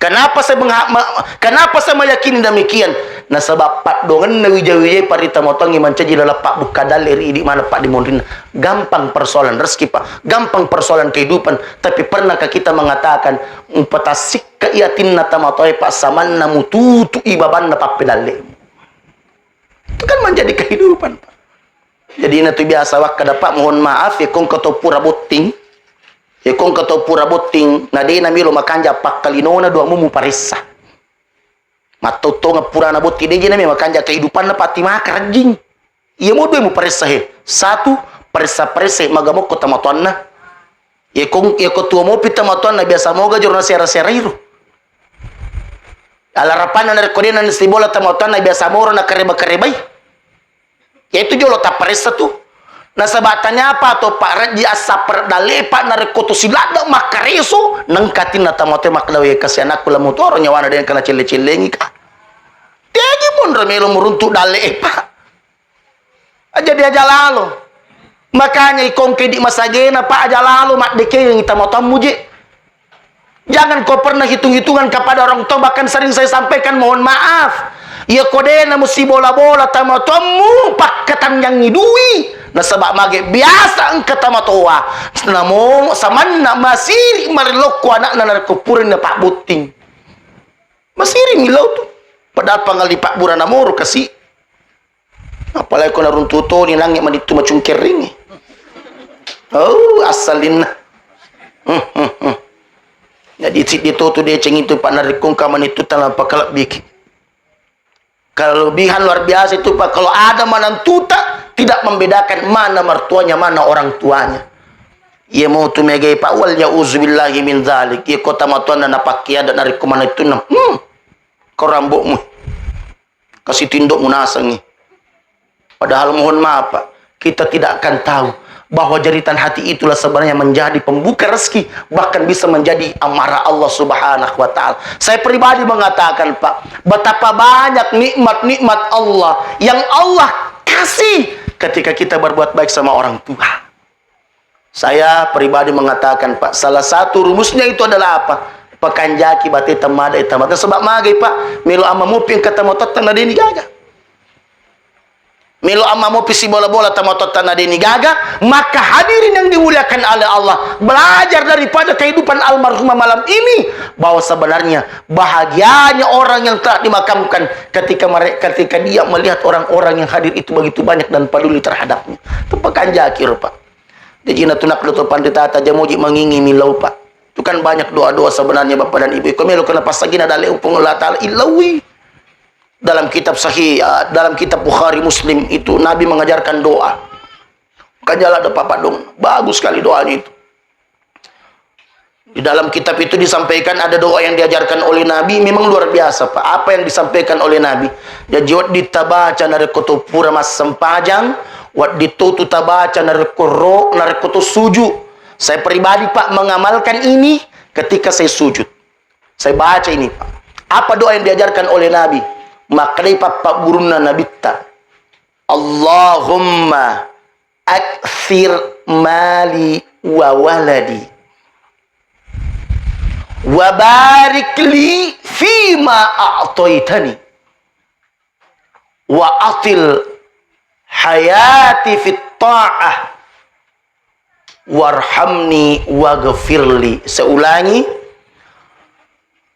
Kenapa saya mengha-, me-, kenapa saya meyakini demikian? Nasaba paddoangenna wija-wijai parita motongi mancaji laleng pabbukka dalle ri idi maneng paddimonrinna. Gampang persoalan rezeki, Pak. Gampang persoalan kehidupan. Tapi pernahkah kita mengatakan, "Umpatassikka i atinna tamatoae, Pak, samanna mututu i babanna pappedallemu"? Itu kan menjadi kehidupan, Pak. Jadi, ina tu biasa wakkada, Pak, mohon maaf, ya, kong keto pura botting. Ya, kong keto pura botting, na de na melo makanja pakkalinona dua mumu paressa. Mattottonga purana botting, de je na melo makanja kehidupanna pati maka rajing. Iya mo dua muparessa he. Satu, paressa-paressa maga mokko tamatoanna. Yeko, yeko tuo mopi tamatoanna biasa moga joro na sera-sera iro. Alarapanna narekko de na sibola tamatoanna biasa moro na kareba-karebai. Yaitu jolo tapparessa tu. Nasaba tanyapa to Pak Raji assapper dale Pak narekko to siladda makkareso nengka tinna tamatoe makkeda we kasi anakku lamutoro nyawana de kana celle-cellengi ka. Tegi monro melo muruntu dale Pak. Aja diaja lalo. Makanya ikongke di masagena, Pak, aja lalo maddekengi tamatammu je. Jangan kau pernah hitung-hitungan kepada orang tua, bahkan sering saya sampaikan, mohon maaf. Iya kodena musibola-bola tamatammu, pakkatanyangi dui. Nasaba mage biasa engka tamatoa. Namo samanna masiri marilokko anakna narekko purana pabbotting. Masiri milau tu. Padahal pangalli pabburana moro kasi. Apalagi ko naruntu toni nangnge manittu macungkerringngi. Oh, assalinna. Hmm, hmm, hmm. Jadi siddi to tu deceng itu, Pak, narekko engka manittu tala pakalebbiki. Kelebihan luar biasa itu, Pak, kalau ada manantuta tidak membedakan mana mertuanya, mana orang tuanya. Iya mo tu megai, Pak, wal ya'uzubillahi min dzalik. Iya kota matuanna napakkiada narekko manittunna. Hmm. Kau rambokmu. Kasi tindokmu nasengngi. Padahal mohon maaf, Pak, kita tidak akan tahu bahwa jeritan hati itulah sebenarnya menjadi pembuka rezeki, bahkan bisa menjadi amarah Allah Subhanahu wa Ta'ala. Saya pribadi mengatakan, Pak, betapa banyak nikmat-nikmat Allah yang Allah kasih ketika kita berbuat baik sama orang tua. Saya pribadi mengatakan, Pak, salah satu rumusnya itu adalah apa? Pakanjaki bate tamada e tamata. Sebab magai, Pak, melo amma mopi engka tamatotta na deni gaga. Melo amma mopi sibola-bola tamatotta na deni gaga, maka hadirin yang dimuliakan oleh Allah, belajar daripada kehidupan almarhumah malam ini, bahwa sebenarnya bahagianya orang yang telah dimakamkan ketika mereka, ketika dia melihat orang-orang yang hadir itu begitu banyak dan peduli terhadapnya. Itu pakanjaki, Pak. Jaji natunak doto panritata jamoji mangingi milau, Pak. Itu kan banyak doa-doa sebenarnya, Bapak dan Ibu. Iko melo kena pasagina dale upung Allah Ta'ala ilawi. Dalam kitab sahih, eh, dalam kitab Bukhari Muslim itu Nabi mengajarkan doa. Kan jalan ada Bapak dong. Bagus sekali doanya itu. Di dalam kitab itu disampaikan ada doa yang diajarkan oleh Nabi, memang luar biasa, Pak. Apa yang disampaikan oleh Nabi? Jaji wedding tabaca narekko to pura massempajang, wedding to tu tabaca narekko ro, narekko to sujud. Saya pribadi, Pak, mengamalkan ini ketika saya sujud. Saya baca ini, Pak. Apa doa yang diajarkan oleh Nabi? Makkedai pappaggurunna Nabitta, Allahumma aktsir mali wa waladi. Wa barik li fima a'taitani. Wa atil hayati fit ta'ah. Warhamni waghfirli. Saya ulangi.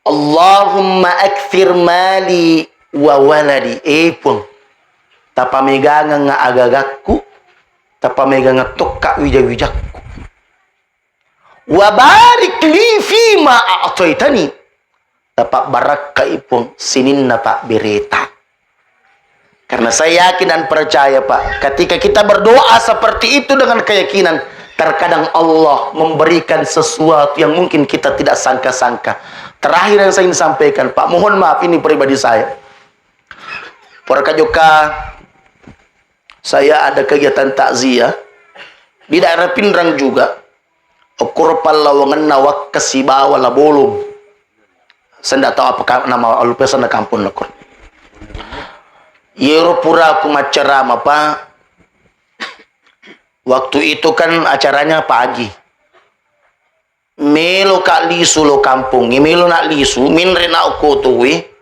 Allahumma aktsir mali wa waladi. Eh, Puang, tapamegangengnga agagakku, tapamegangengnga tokka wija-wijakku. Wa barik li fima a'taitani. Tapabbarakkai, Puang, sininna pabbereta. Karena saya yakin dan percaya, Pak, ketika kita berdoa seperti itu dengan keyakinan, terkadang Allah memberikan sesuatu yang mungkin kita tidak sangka-sangka. Terakhir yang saya ingin sampaikan, Pak, mohon maaf, ini pribadi saya. Poraka jokka saya ada kegiatan takziah di daerah Pinrang juga. Okkoro pallawangenna Wakka sibawa La Bolong. Saya ndak tahu apa ka-, nama, lupa sana kampung okkoro. Yero pura aku maccarama, Pak. Waktu itu kan acaranya pagi. Melo ka lisu lo kampung, melo na lisu, minre na okko tuwi.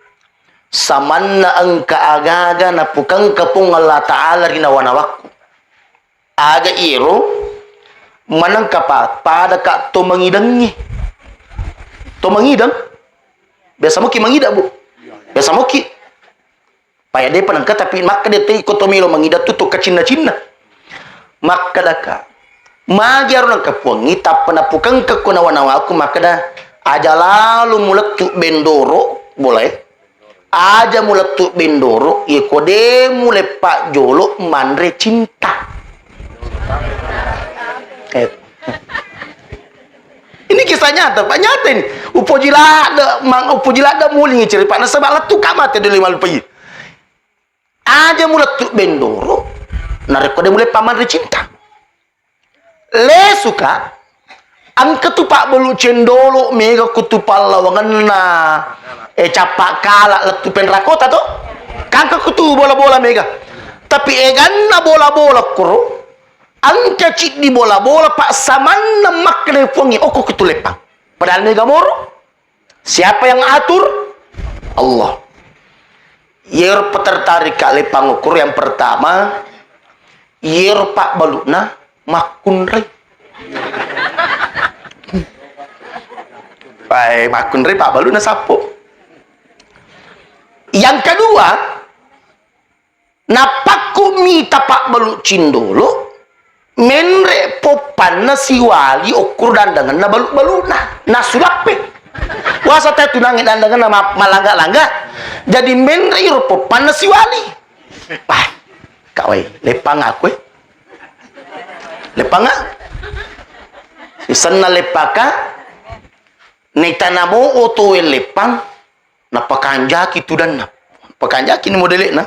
Samanna engka agaga napukangka Puang Allah Ta'ala ri nawa-nawakku. Aga iyero manengka pa-, pada ka to mangidengngi. To mangideng? Biasa moki mangideng, Bu? Biasa moki. Paya depa nengka, tapi makkeda te iko to melo mangideng tu to kacinna-cinna. Makkedaka, magi aro nengka Puangngi, tappa napukangka ko nawa-nawaku, makkeda, aja lalo mulettu bendoro, boleh? Aja mulettu bendoro, ye ko de muleppa jolo manre cinta. Eh. Ini kisah nyata, Pak, nyata ini. Upoji ladde, mang, upoji ladde mulingi cerita, nasaba lettu ka mate dulu malupai. Aja mulettu bendoro, narekko de muleppa manre cinta. Lesuka, engka tu pabbalu cendolo mega kutu pallawangenna, eh, cappa kala lettu penrakota to. Kangka kutu bola-bola mega. Tapi eganna bola-bola koro, engka ciddi bola-bola, Pak, samanna makkeda Puangnge, okko kutu leppang. Padahal mega moro. Siapa yang atur? Allah. Yero petertarik ka leppang ukur yang pertama, yero pabbalu'na makkunrai. Pae makkunrai pabbalu'na sappo. Yang kedua, nappakku mita pabbalu cindolo, menre poppanna siwali okkur dandangenna balu-baluna. Nasulappe. Wasa te tunangi dandangenna ma-, malangga-langga. Jadi menre iro poppanna siwali. Wah, kawai, leppang aku, eh. Leppang, ah. Isenna leppaka, naitanamo otoe leppang, napakanjaki tudanna. Pakanjaki ni modele'na.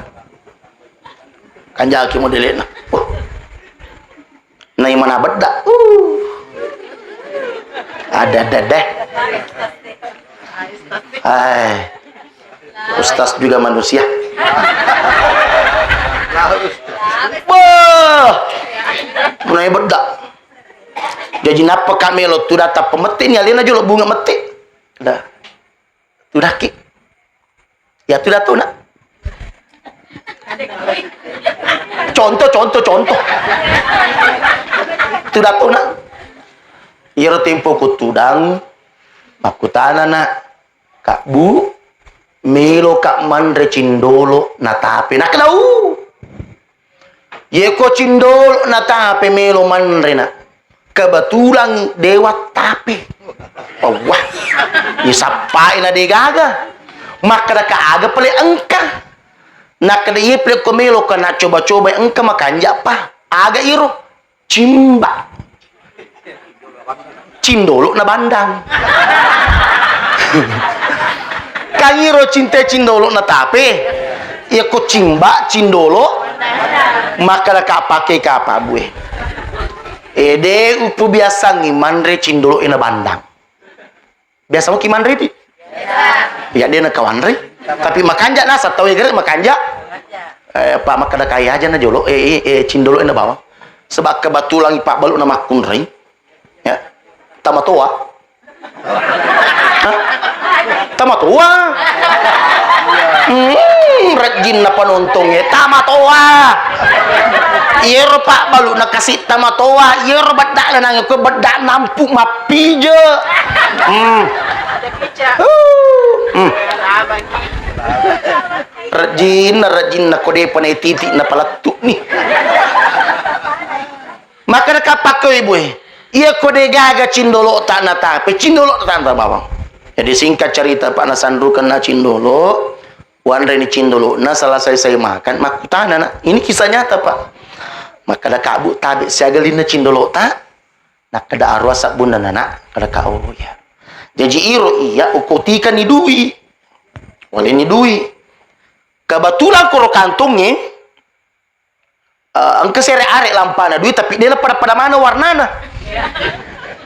Kanjaki modele'na. Wah. Naimana bedda. Uh. Ada, ada deh. Hai. Ustaz juga manusia. Wah. Nai bedda. Jaji nappaka melo tudang tappa mette ni alena jolo bunga mette. Dah. Tudakki. Ya tudatona. Contoh, contoh, contoh. Tudatona. Iyaro tempo ku tudang, makkutana na, "Kak Bu, melo ka manre cindolo na tape?" Nakkeda, "U." Yeko cindolo na tape melo manre na. Kebetulan dewa tape. Wah, isappai na degaga. Makkeda ka aga pale engka. Nakkeda iye pale ko melo ka na coba-coba engka makanja pa. Aga iro? Cimba. Cindolo na bandang. Kan iro cinta cindolo na tape. Iya ko cimba, cindolo. Maka ka pake kapa bue. Ede upu biasangi manre cindolo ena bandang. Biasa muki manre di? Ya de na kawanre. Tapi makanja nasa tau ya gere makanja. Eh, apa makkeda kaya aja na jolo, eh, eh, eh, cindolo ena bawang. Sebab kebetulan pak balu na makkunrai. Ya. Tamatoa. Hah? Tamatoa. Hmm, rejjinna penontongnge. Tamatoa. Iyero pak balu na kasi tamatoa. Iyero bedda lenang ko bedda nampu mappije. Hmm. Hmm. Rejjinna, rejjinna ko depa na titi na palettu ni. Maka nakappakko ibu e. Iya ko de gaga cindolo ta na tape, cindolo ta na bawang. Jadi singkat cerita pak na sanrukan na cindolo, wanre ni cindolo na selesai saya makan, makkutana na. Ini kisah nyata pak. Maka ada kabu tabe siaga linna cindolo ta. Nakkeda arwah sabbunna nana, kada ka oh iya. Jaji iro iya ukotika ni dui. Wale ni dui. Kebetulan koro kantongnge, eh, engka sere are lampana dui tapi dena pada-pada mana warnana.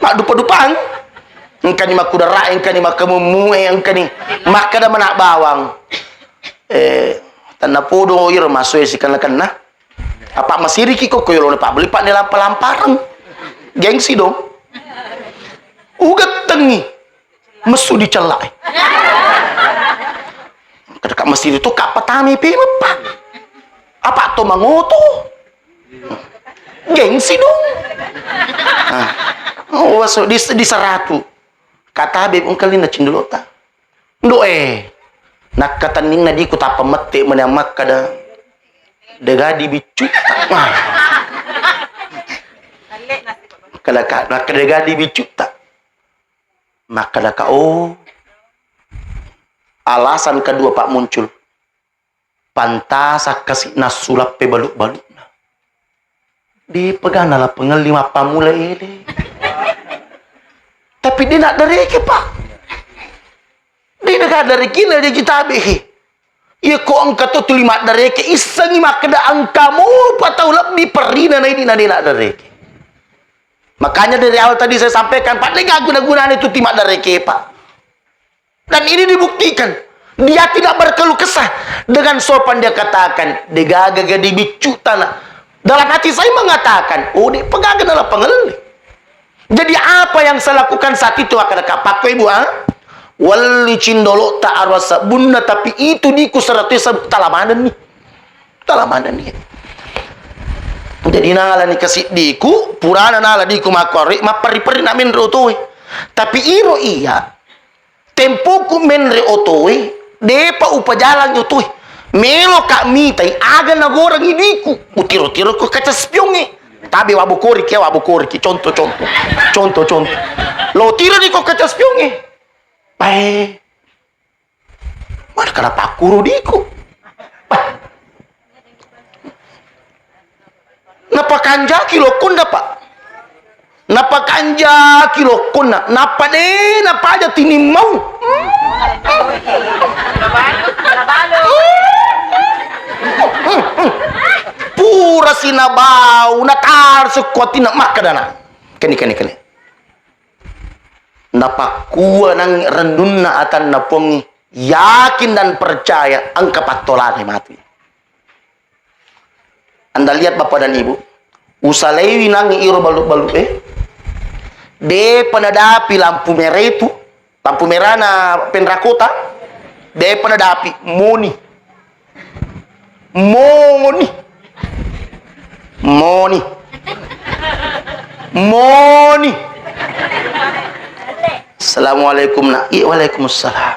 Maddupa-dupang. Engka ni makudara, engka ni makamummue, engka ni makkeda mana bawang. Eh, tanna podo iro masue sikenna-kenna. Apa masiriki ko koyolona pabbeli pak ne lampa-lampareng. Gengsi dong. Ugettengi. Messu dicellai. Kada ka masiri to ka patami pe meppa. Apa to mangoto. Gengsi dong. Ah. Oh, waso di, di seratu. Kata beb engkali na cindolota. Ndo e, nakkatenninna diku tappa mette meni makkada dega di biccu. Kada ka, nakkada dega di biccu ta. Makkada ka, oh, alasan kedua pak muncul. Pantasa kasi nassulap pebalu-baluna. Di pegana la pengelli mappammula ele. Tapi de naddareke pak. De naddareke na de kitabe he. Iya ko engka to tuli maddareke issengi makkeda engka mopa tau lebbi perrina na ini na de naddareke. Makanya dari awal tadi saya sampaikan pak de guna-gunane tuti maddareke pak. Dan ini dibuktikan. Dia tidak berkeluh kesah. Dengan sopan dia katakan, degaga gadi biccu tana. Dalam hati saya mengatakan, oh, de pegaga dalam pengeli. Jadi apa yang saya lakukan saat itu akan kapakko ibu ah? Welli cindolo ta arwasa bunna tapi itu diku seratu sabuk talamanenni. Talamanenni. Jadi nala ni kasiddiku, purana nala diku makkuarri, mapperri-perri na menro otoe. Tapi iro iya, tempoku menre otoe, depa upajalang otoe. Melo ka mitai aga nagorangi diku. Utiro-tiro ko kaca spiongnge. Tabe wabokoriki, wabokoriki. Contoh, contoh. Contoh, contoh. Lo tiro di ko kaca spiongnge. Pae. Mana kada pakkuru diku. Napakanjaki lokkonna pak. Napakanjaki lokkonna. Nappa de napaja tinimmau. Pura sinabau natar sekuatina makkadana. Keni keni keni. Napakkua nangnge rennunna atanna Puangnge, yakin dan percaya engka pattolana matu. Anda lihat Bapak dan Ibu, usalaiwi nangnge iro balu-balu e, Depa nadapi lampu merah itu, lampu merahna Penrakota, depa nadapi, moni. Moni. Moni. Moni. Assalamualaikum, Nak. Iya, waalaikumsalam.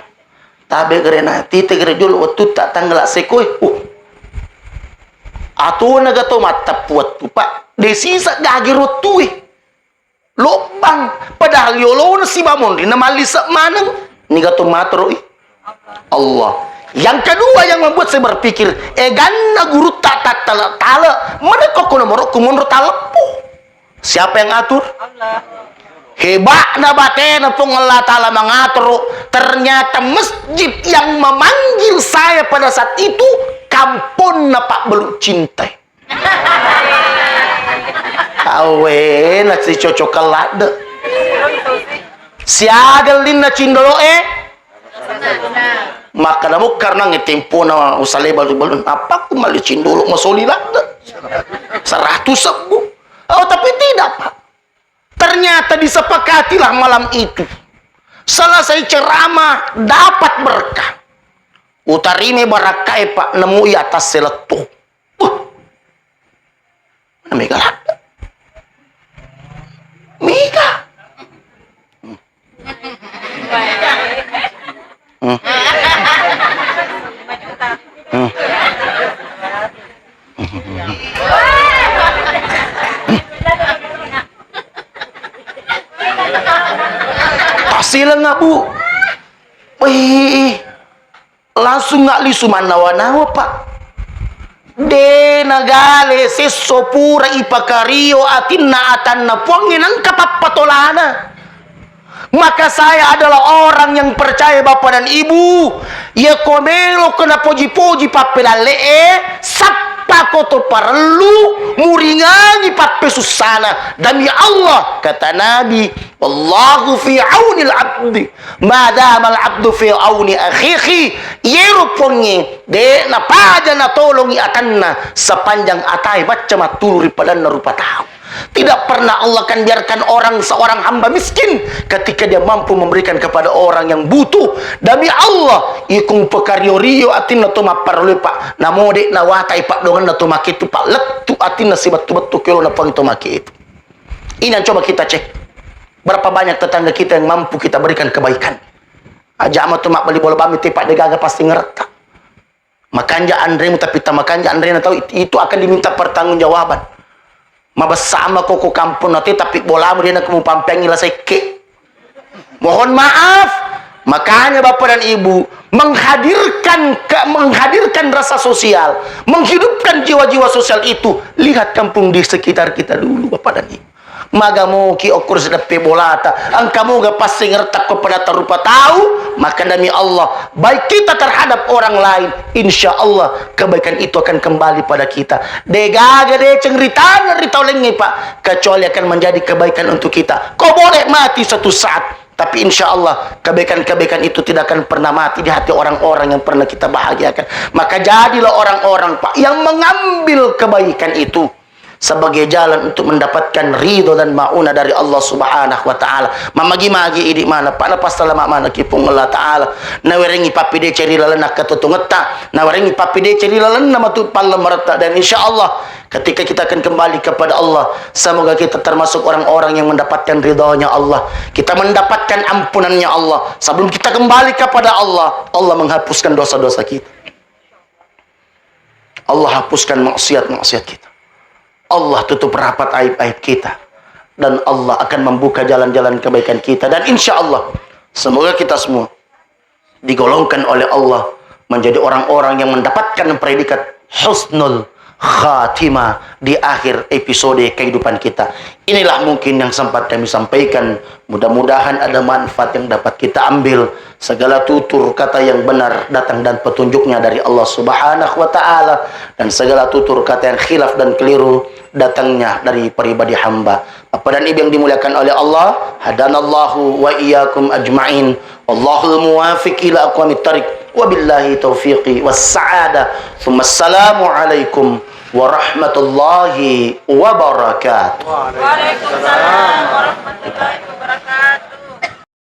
Tabe gere na, tite gere jolo wettutta tanggala sekoe. Uh. Atona gato mattappu wettu, Pak. De sisa gage rottue. Lobbang. Padahal yolona siba monri na mallise maneng. Niga to materoi? Allah. Yang kedua yang membuat saya berpikir, eganna gurutta tattale-tale, mana kok nomorokku monro taleppo? Siapa yang atur? Allah. Hebatna batena Puang Allah Ta'ala mengatur. Ternyata masjid yang memanggil saya pada saat itu kamponna Pak Beluk Cintai. Awena si cocok ladde. Siaga linna cindolo e. Maka namu karena ngetempona usale balu-balu. Apa ku mali cindolo masoli ladde. Seratus sebbu. Oh, tapi tidak, Pak. Ternyata disepakatilah malam itu. Selesai ceramah, dapat berkah. Utarime barakkae, Pak, nemui atas seletto. Wah. Mana mega ladde? Mega. Hmm. Hmm. Hmm. Tasileng, Bu. Wih. Langsung nggak lisu mannawa-nawa, Pak. De nagale sesso pura ipakario atinna atanna Puangnge nangka pappatolana. Maka saya adalah orang yang percaya, Bapak dan Ibu, iya ko melo ko napoji-poji pappelalle e, sappa ko to parellu, muringangi pappesussana. Demi Allah, kata Nabi, "Wallahu fi aunil abdi, ma damal abdu fi auni akhihi." Iyero Puangnge, de napaja natolongi atanna sepanjang atae bacca mattulu ri padanna rupa tau. Tidak pernah Allah akan biarkan orang, seorang hamba miskin ketika dia mampu memberikan kepada orang yang butuh. Demi Allah, ikung pekario-rio atinna to mapparellu, Pak. Namo de nawatai paddonganna to make itu, Pak. Lettu atinna sibettu-bettu kelona Puang to make itu. Ini yang coba kita cek. Berapa banyak tetangga kita yang mampu kita berikan kebaikan? Aja' matu mabbali bola bami te, Pak, de gaga pasti ngeretta. Makanja anremu, tapi tamakanja anrena tau, it-, itu akan diminta pertanggungjawaban. Mabessa mako ko kampung nate, tapi bolamu de nako mupampeangi la sekke. Mohon maaf. Makanya Bapak dan Ibu, menghadirkan ke-, menghadirkan rasa sosial, menghidupkan jiwa-jiwa sosial itu, lihat kampung di sekitar kita dulu, Bapak dan Ibu. Magamoki okkur sideppe bolata, engka moga passingertakko pada tarupa tau, maka demi Allah, baik kita terhadap orang lain, insya Allah kebaikan itu akan kembali pada kita. Degaga deceng ritana ri tau laingnge, Pak, kecuali akan menjadi kebaikan untuk kita. Kau boleh mati suatu saat, tapi insya Allah kebaikan-kebaikan itu tidak akan pernah mati di hati orang-orang yang pernah kita bahagiakan. Maka jadilah orang-orang, Pak, yang mengambil kebaikan itu sebagai jalan untuk mendapatkan ridho dan maunah dari Allah Subhanahu wa Ta'ala. Mamagi-magi idi mana, Pak, na passalama manaki Puang Allah Ta'ala. Nawerengi pappedeceng ri lalenna katutungetta, nawerengi pappedeceng ri lalenna matu pallamaretta, dan insya Allah ketika kita akan kembali kepada Allah, semoga kita termasuk orang-orang yang mendapatkan ridhonya Allah, kita mendapatkan ampunannya Allah. Sebelum kita kembali kepada Allah, Allah menghapuskan dosa-dosa kita. Allah hapuskan maksiat-maksiat kita. Allah tutup rapat aib-aib kita. Dan Allah akan membuka jalan-jalan kebaikan kita. Dan insya Allah, semoga kita semua digolongkan oleh Allah menjadi orang-orang yang mendapatkan predikat husnul khatimah di akhir episode kehidupan kita. Inilah mungkin yang sempat kami sampaikan. Mudah-mudahan ada manfaat yang dapat kita ambil. Segala tutur kata yang benar datang dan petunjuknya dari Allah Subhanahu wa Ta'ala, dan segala tutur kata yang khilaf dan keliru datangnya dari pribadi hamba. Bapak dan Ibu yang dimuliakan oleh Allah, hadanallahu wa iyyakum ajma'in. Allahul muwafiq ila aqwamit thariq. Wabillahi taufiqi was sa'adah. Tsumma assalamu alaikum warahmatullahi wabarakatuh. Waalaikumsalam warahmatullahi wabarakatuh.